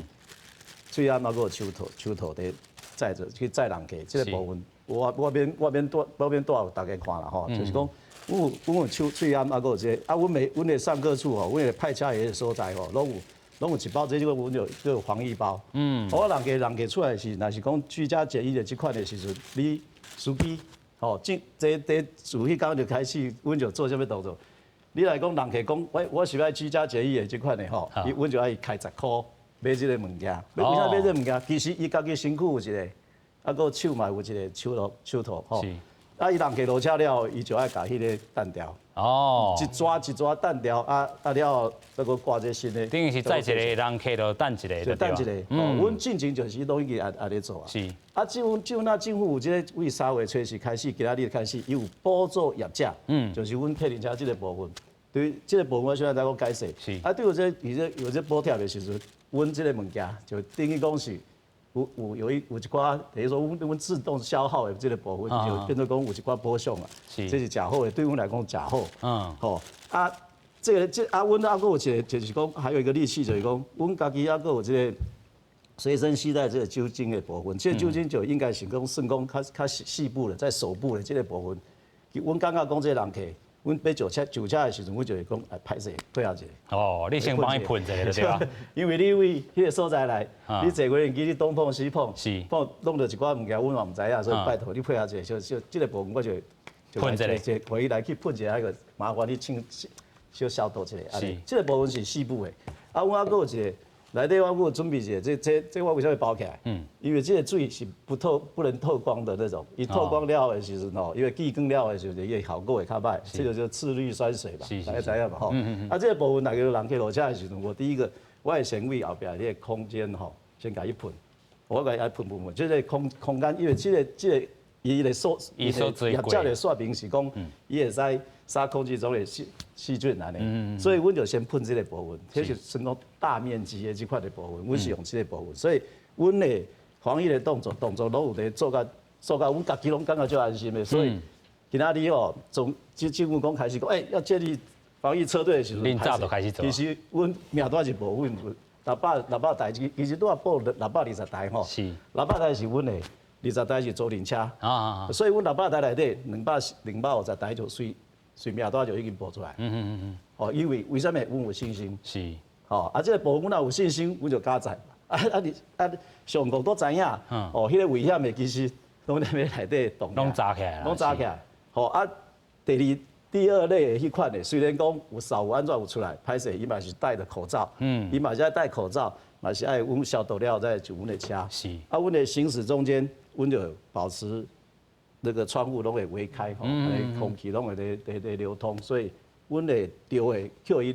Speaker 14: 喙罨啊，閣有手套佇載著去載人客，這个部分。我免帶予大家看啦吼，就是講，阮有手喙罨啊，閣有這个，啊，阮的上課處吼，阮的派車的所在吼，攏有一包，這個阮就叫防疫包。我人客出來是，若是講居家檢疫的這款的時陣，你司機吼，這自彼工就開始，阮就做啥物動作？你來講人客講，我是欲居家檢疫的這款的吼，伊阮就愛開10箍買這个物件。為啥買這个物件？其實伊家己身軀有一个。啊，閣手嘛有一个手套吼。啊，伊人客落車了後，伊就愛共彼个擲掉。一逝一逝擲掉，啊了後，再閣掛這新的。
Speaker 1: 等於是載一个人客就擲一个，
Speaker 14: 就擲一个。阮進前就是攏已經按呢做啊。啊，這陣政府有這个為3月初四開始，今仔日開始，伊有補助業者。就是阮客運車這个部分，對這个部分我小可再閣解釋。啊，對有這有這補貼的時陣，阮這个物件就等於講是。有一寡，等於說阮自動消耗的這个部分，就變做講有一寡保障啊。這是誠好的，對阮來講誠好。吼啊，這个這啊，阮啊閣有一个，就是講還有一個利器，就是講阮家己啊閣有這个隨身攜帶這个酒精的部分。這个酒精就應該是講算講較細部的，在手部的這个部分。阮感覺講這个人客，阮欲上車上車的時陣，阮就會講，哎，歹勢配合一下。
Speaker 1: 哦，你先幫伊噴一下對吧？
Speaker 14: 因為你為彼個所在來，你坐無人機，你東碰西碰，碰弄著一寡物件，阮嘛毋知影，所以拜託你配合一下，小小這個部分我就
Speaker 1: 噴一下，
Speaker 14: 回來去噴一下，彼個麻煩你清小消毒一下。是，這個部分是細部的。啊，阮猶閣有一個。內底我閣有準備一下，這這這我為啥物包起來？因為這個水是不透、不能透光的那種，伊透光了的時陣吼，因為聚光了的時陣，伊的效果會較歹。這個叫次氯酸水吧，大家知影嘛吼。啊，這個部分若叫人客落車的時陣，我第一個我會先為後壁這個空間吼，先共伊噴，我共伊噴噴噴，這個空空間，因為這個這個伊的說，
Speaker 1: 伊
Speaker 14: 業者的說明是講，伊會使殺空氣中的細細菌按呢，所以阮就先噴這個部分，這是算講大面積的這款的部分，阮是用這個部分，所以阮的防疫的動作動作攏有佇做甲做甲，阮家己攏感覺足安心的。所以今仔日哦，從政政府講開始講，欸，要建立防疫車隊的時陣，
Speaker 1: 恁早就開始做。
Speaker 14: 其實阮名單是無，阮600台，其實拄仔報620台吼，600台是阮的，20台是租賃車，所以阮600台內底250台就隨。隨名單就已經報出來。哦，因為為啥物阮有信心？哦，啊，這個部分阮若有信心，阮就敢載。啊啊你啊，上國都知影。哦，彼個危險的其實攏佇咧內底動。
Speaker 1: 攏紮起來。
Speaker 14: 攏紮起來。吼啊，第二第二類的彼款的，雖然講有掃有按怎有出來，歹勢伊嘛是戴著口罩。伊嘛是愛戴口罩，嘛是愛阮消毒了再上阮的車。啊，阮的行駛中間，阮就保持。那個窗戶攏會微開吼，空氣攏會佇佇佇流通，所以阮會著會予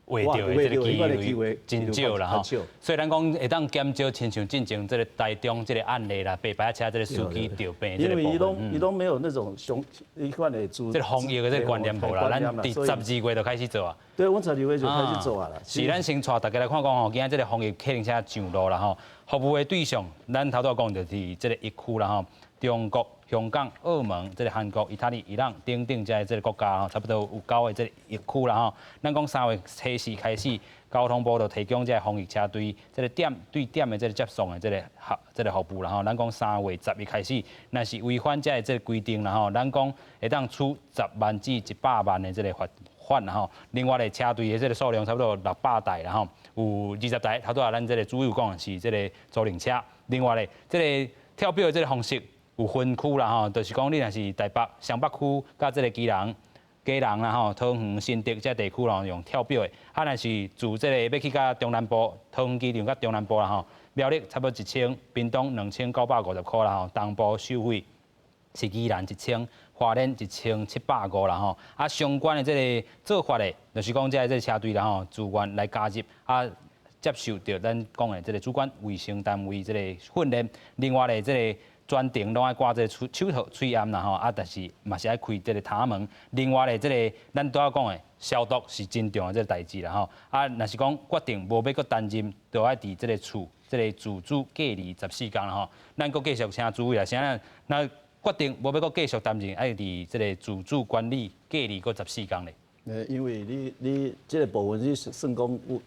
Speaker 14: 伊
Speaker 1: 畫著的這個機會真少啦吼。所以咱講會當減少，親像進前這個台中這個案例啦，白牌車這個司機著病這個
Speaker 14: 部分。因為伊攏伊攏沒有那種熊彼款的
Speaker 1: 這個防疫的這個觀念無啦，咱佇12月就開始做啊。
Speaker 14: 對，阮12月就開始做啊啦。
Speaker 1: 是，咱先帶大家來看講吼，今仔這個防疫客運車上路啦吼，服務的對象，咱頭拄仔講就是這個疫區啦吼。中國、香港、澳門、這個韓國、意大利、伊朗等等這這個國家吼，差不多有九个這個疫區啦吼。咱講3月初四開始，交通部就提供這個防疫車隊，這個點對點的這個接送的這個服這個服務啦吼。咱講3月11開始，若是違反這個這個規定啦吼，咱講會當處10萬至100萬的這個罰款啦吼。另外咧，車隊的這個數量差不多600台啦吼，有20台，頭拄仔咱這個主要講的是這個租賃車。另外咧，這個跳表的這個方式。有分區啦吼，就是講你若是台北、雙北區佮這個基隆、基隆啦吼、桃園、新竹這地區咯，用跳表的。啊，若是住這個欲去到中南部、桃園機場佮中南部啦吼，苗栗差不多1000，屏東2950箍啦吼，東部收費是宜蘭1000，花蓮1750啦吼。啊，相關的這個做法的，就是講這個這個車隊啦吼，自願來加入啊。接受著咱講的這個主管衛生單位這個訓練，另外咧這個全程攏愛掛這個手套、喙罨啦吼，啊，但是嘛是愛開這個窗門。另外咧，這個咱拄仔講的消毒是真重要這個代誌啦吼。啊，若是講決定無欲閣擔任，就愛佇這個厝這個自主隔離14工啦吼。咱閣繼續請諸位啦，啥人若決定無欲閣繼續擔任，愛佇這個自主管理隔離閣十四工咧。
Speaker 14: 因為你你這個部分你算講有。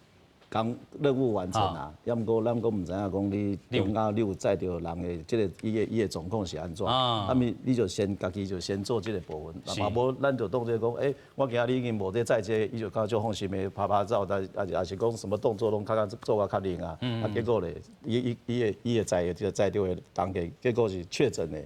Speaker 14: 剛任務完成啊，抑毋過咱閣毋知影講你中間你有載著人的這個伊的伊的狀況是按怎，啊咪你就先家己就先做這個部分，嘛無咱就當做講，欸，我今仔日已經無咧載這個，伊就感覺足放心的拍拍照，但抑是抑是講什麼動作攏較較做較較靈啊，啊結果咧，伊伊伊會伊會載這個載著的當下，結果是確診的，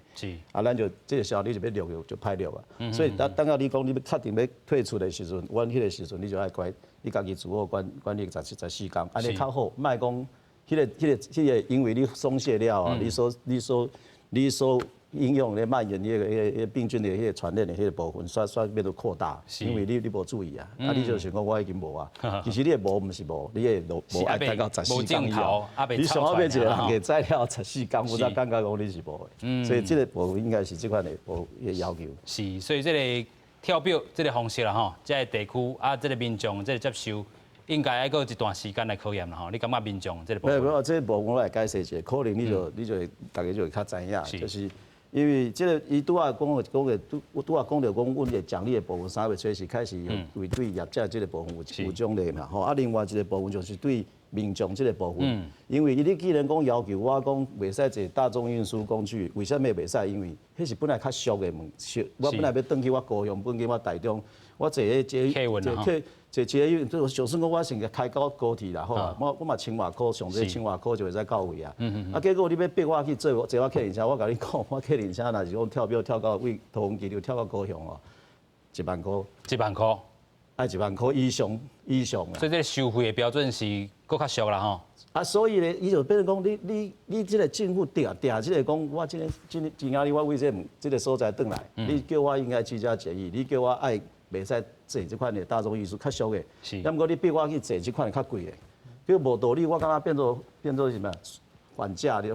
Speaker 14: 啊咱就這個時候你就欲錄就歹錄啊，所以等等到你講你欲確定欲退出的時陣，阮彼個時陣你就愛乖。你家己自我管管理14天，按呢較好，莫講彼個彼個彼個，因為你鬆懈了啊，你所你所你所應用咧蔓延彼個彼個彼個病菌的彼個傳染的彼個部分，煞煞變做擴大，因為你你無注意啊，啊你就想講我已經無啊，其實你的無毋是無，你的無無愛等到十四天以後，你上後尾一個人給載了十四天，我才感覺講你是無的，所以這個部分應該是這款的部的要求。
Speaker 1: 是，所以這個。跳表這個方式啦吼，這個地區啊，這個民眾這個接受，應該愛閣一段時間來考驗啦吼。你感覺民眾這個部分？
Speaker 14: 無無，這個部分我來解釋一下，可能你就你就會大家就會較知影，就是因為這個伊拄仔講講的拄拄仔講著講，阮的獎勵的部分3月初四開始有對業者這個部分有有獎勵嘛吼。啊，另外一個部分就是對
Speaker 13: 民眾這个部分，因為你既然講要求我講袂使坐大眾運輸工具，為啥物袂使？因為彼是本來較俗的物，我本來欲轉去我高雄，轉去我台中，我坐彼坐坐坐捷運，就算講我先開到高鐵啦，好啊，我嘛千外箍，上濟千外箍就會使到位啊。啊，結果你欲逼我去坐坐我客運車，我共你講，我客運車若是講跳表跳到位桃園機場跳到高雄哦，一萬箍。
Speaker 1: 一萬箍。
Speaker 13: 愛一萬箍以上以上啊。
Speaker 1: 所以這个收費的標準是閣較俗啦吼。
Speaker 13: 啊，所以咧，伊就變成講，你這个政府定定這个講，我這个今今仔日我為這个這个所在轉來，你叫我應該居家檢疫，你叫我愛袂使坐這款的大眾運輸較俗的，是。毋過你逼我去坐這款較貴的，叫無道理，我感覺變做什麼？反詐的，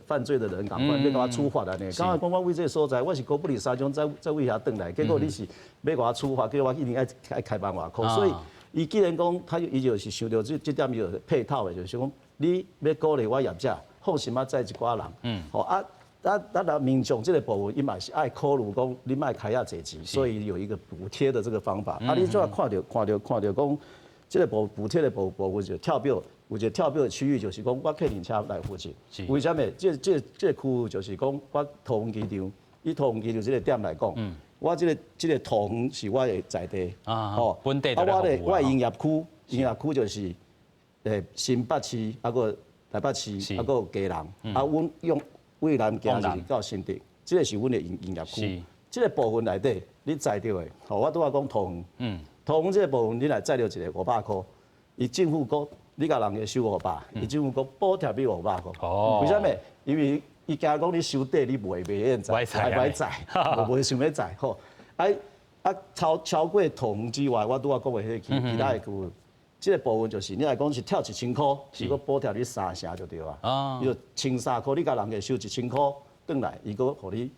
Speaker 13: 犯罪的人共款，欲共我處罰按呢。感覺講我為這个所在，我是高不離三種再為遐轉來，結果你是欲共我處罰，叫我一定愛開萬外箍。所以，伊既然講，他伊就是想著這點伊就配套的，就是講你欲鼓勵我業者放心仔載一寡人。好啊啊啊！那民眾這个部分，伊嘛是愛考慮講，你莫開遐濟錢，所以有一個補貼的這個方法。啊，你怎看著講，這个補貼的部分就跳表。有一个跳表的區域，就是講我客運車來負責。為啥物？這個區域就是講我桃園機場，以桃園機場這個點來講，我這個桃園是我的在地，
Speaker 1: 吼，本地
Speaker 13: 啊，我的營業區，營業區就是新北市，啊閣台北市，啊閣有基隆，啊，阮用蔚南行就是到新竹，這个是阮的營業區。這个部分內底，你載著的，吼，我拄仔講桃園，桃園這个部分，你若載著一个500箍，伊政府閣你共人家收五百，伊政府閣補貼你五百箍。為啥物？因為伊驚講你收短，你袂免載，袂載，無想欲載吼。啊啊，超過桃園之外，我拄仔講的彼個其他的區域，這个部分就是你若講是跳1000箍，伊閣補貼你三成就對啊。伊就1300箍，你共人家收1000箍轉來，伊閣予你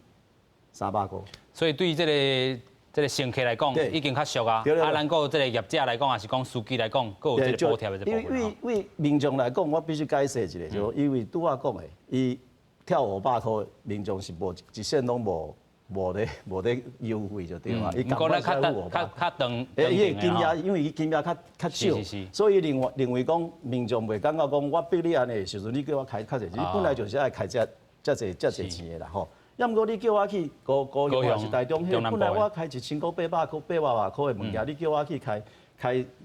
Speaker 13: 300箍。
Speaker 1: 所以對這個乘客來講，已經較俗啊。啊，咱閣這个業者來講，抑是講司機來講，閣有這個補貼的這部分。
Speaker 13: 因為為民眾來講，我必須解釋一下，就因為拄仔講的，伊跳500箍，民眾是無一仙攏無咧優惠就對啊。
Speaker 1: 伊講咧較較較長，
Speaker 13: 伊的金額因為伊金額較少，所以認為講民眾袂感覺講我逼你按呢的時陣，你叫我開較濟錢，你本來就是愛開遮濟遮濟錢的啦吼。抑毋過你叫我去高雄抑是台中，彼本來我開1000箍800箍800外箍的物件，你叫我去開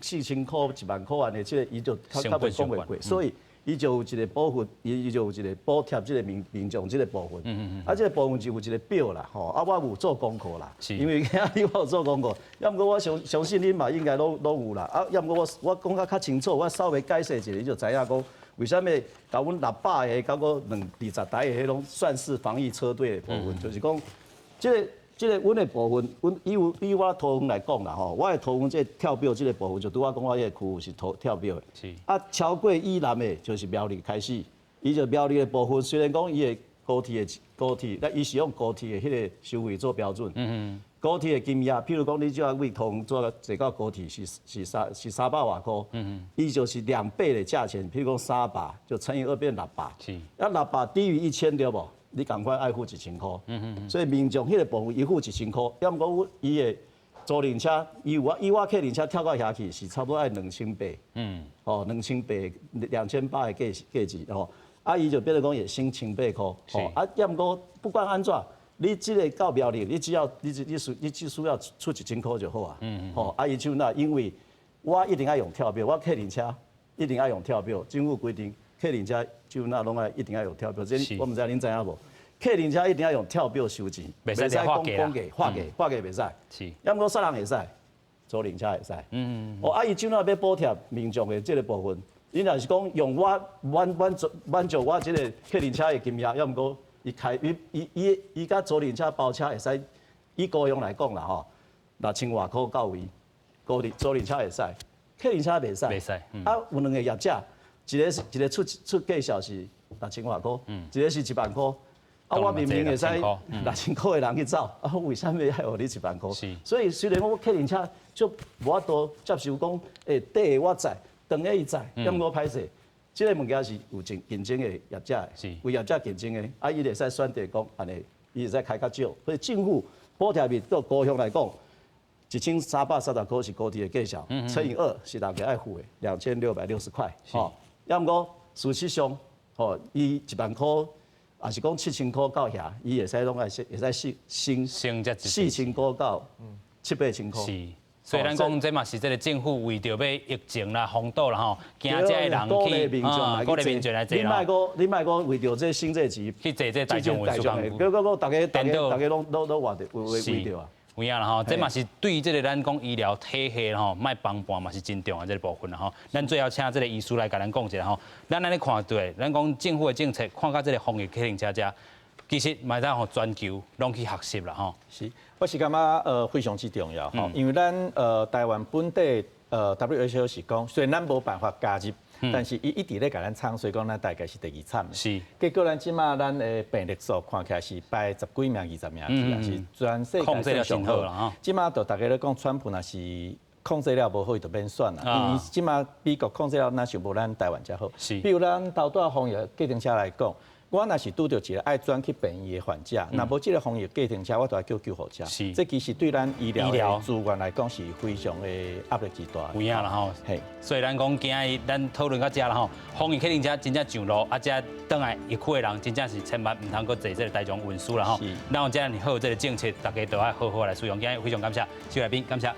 Speaker 13: 4000箍1萬箍按呢，這个伊就較袂講袂過，所以伊就有一个保護，伊就有一个補貼這个民眾這个部分。啊，這个部分就有一个表啦，吼，啊，我有做功課啦，因為今日我有做功課，抑毋過我相信恁嘛應該攏有啦。啊，抑毋過我講較清楚，我稍微解釋一下，你就知影講。為啥物共阮600个，佮兩20台的彼攏算是防疫車隊的部分？就是講，這個阮的部分，阮以我桃園來講啦吼，我的桃園這個跳表這个部分，就拄仔講我彼个區域是跳表的。啊，超過以南的，就是苗栗開始，伊就苗栗的部分，雖然講伊的高鐵，但伊是用高鐵的彼个收費做標準。高鐵的金額，譬如講，你這位桃園坐到高鐵是300外箍，伊就是2倍的價錢。譬如講三百，就乘以二變六百。啊，六百低於1000對無？你仝款愛付1000箍。所以民眾彼个部分伊付1000箍，抑毋過伊的租賃車，伊有我以我客運車跳到遐去是差不多愛2800。哦，兩千八，2800的價錢吼。啊，伊就變做講會省1800箍。吼，啊，抑毋過不管按怎。你這个到苗栗，你只要你你需你只需要出1000箍就好啊。吼，啊，伊像那，因為我一定愛用跳表，我客運車一定愛用跳表，政府規定客運車就那攏愛一定愛用跳表，這我毋知恁知影無？客運車一定愛用跳表收錢，
Speaker 1: 袂使講
Speaker 13: 講價、劃價、劃價袂使。抑毋過啥人會使？租賃車會使。哦，啊，伊就那欲補貼民眾的這个部分，伊若是講用我滿足我這個客運車的金額，抑毋過。伊開伊伊伊伊佮租賃車包車會使，以高雄來講啦吼，6000外箍到位，高鐵租賃車會使，客運車袂使。
Speaker 1: 袂使。
Speaker 13: 啊，有兩個業者，一个是一个出價數是6000外箍，一个是1萬箍。啊，我明明會使6000箍的人去走，啊，為啥物愛予你1萬箍？所以雖然我客運車足無法度接受講，短的我載，長的伊載，毋過歹勢。這个物件是有競爭的業者的，為業者競爭的，啊，伊會使選擇講按呢，伊會使開較少。所以政府補貼率對高雄來講， 1330塊是高鐵的價錢，乘以二是大家愛付的2660塊。吼，抑毋過事實上，吼，伊1萬塊，也是講7000塊到遐，伊會使攏愛會使省
Speaker 1: 省這
Speaker 13: 4000塊到七八千塊。
Speaker 1: 是，所以咱講這嘛是這个政府為著欲疫情啦、防堵啦吼，驚這个人去啊，鼓勵民眾來坐。
Speaker 13: 你莫閣為著這省這錢
Speaker 1: 去坐這大眾運輸工具，
Speaker 13: 結果大家大家大家攏攏攏活著為為著啊。
Speaker 1: 有影啦吼，這嘛是對這个咱講醫療體系吼，莫崩盤嘛是真重要這个部分啦吼。咱最後請這个醫師來共咱講一下吼。咱按呢看對，咱講政府的政策，看到這个防疫客程車遮，其實嘛會當予全球攏去學習啦吼。
Speaker 2: 是，我是感覺非常之重要吼，因為咱台灣本地WHO 是講，雖然咱無辦法加入，但是伊一直咧共咱唱衰，講咱大概是第二慘。結果咱這馬咱的病例數看起來是排十幾名、20名去，也是全世界算上好。這馬就大家咧講，川普若是控制了無好，伊就免選啦。因為這馬美國控制了，若想無咱台灣遮好。比如咱頭拄仔防疫計程車來講，我若是拄著一个愛轉去病院的患者，若無這个防疫計程車，我就愛叫救護車。這其實對咱醫療的資源來講是非常的壓力之大。
Speaker 1: 有影啦吼。
Speaker 2: 嘿，
Speaker 1: 所以咱講今日咱討論到這啦吼，防疫客程車真正上路，啊，這轉來疫區的人真正是千萬毋通閣坐這个大眾運輸啦吼。咱有遮爾好這个政策，大家都愛好好來使用。今日非常感謝，小來賓，感謝。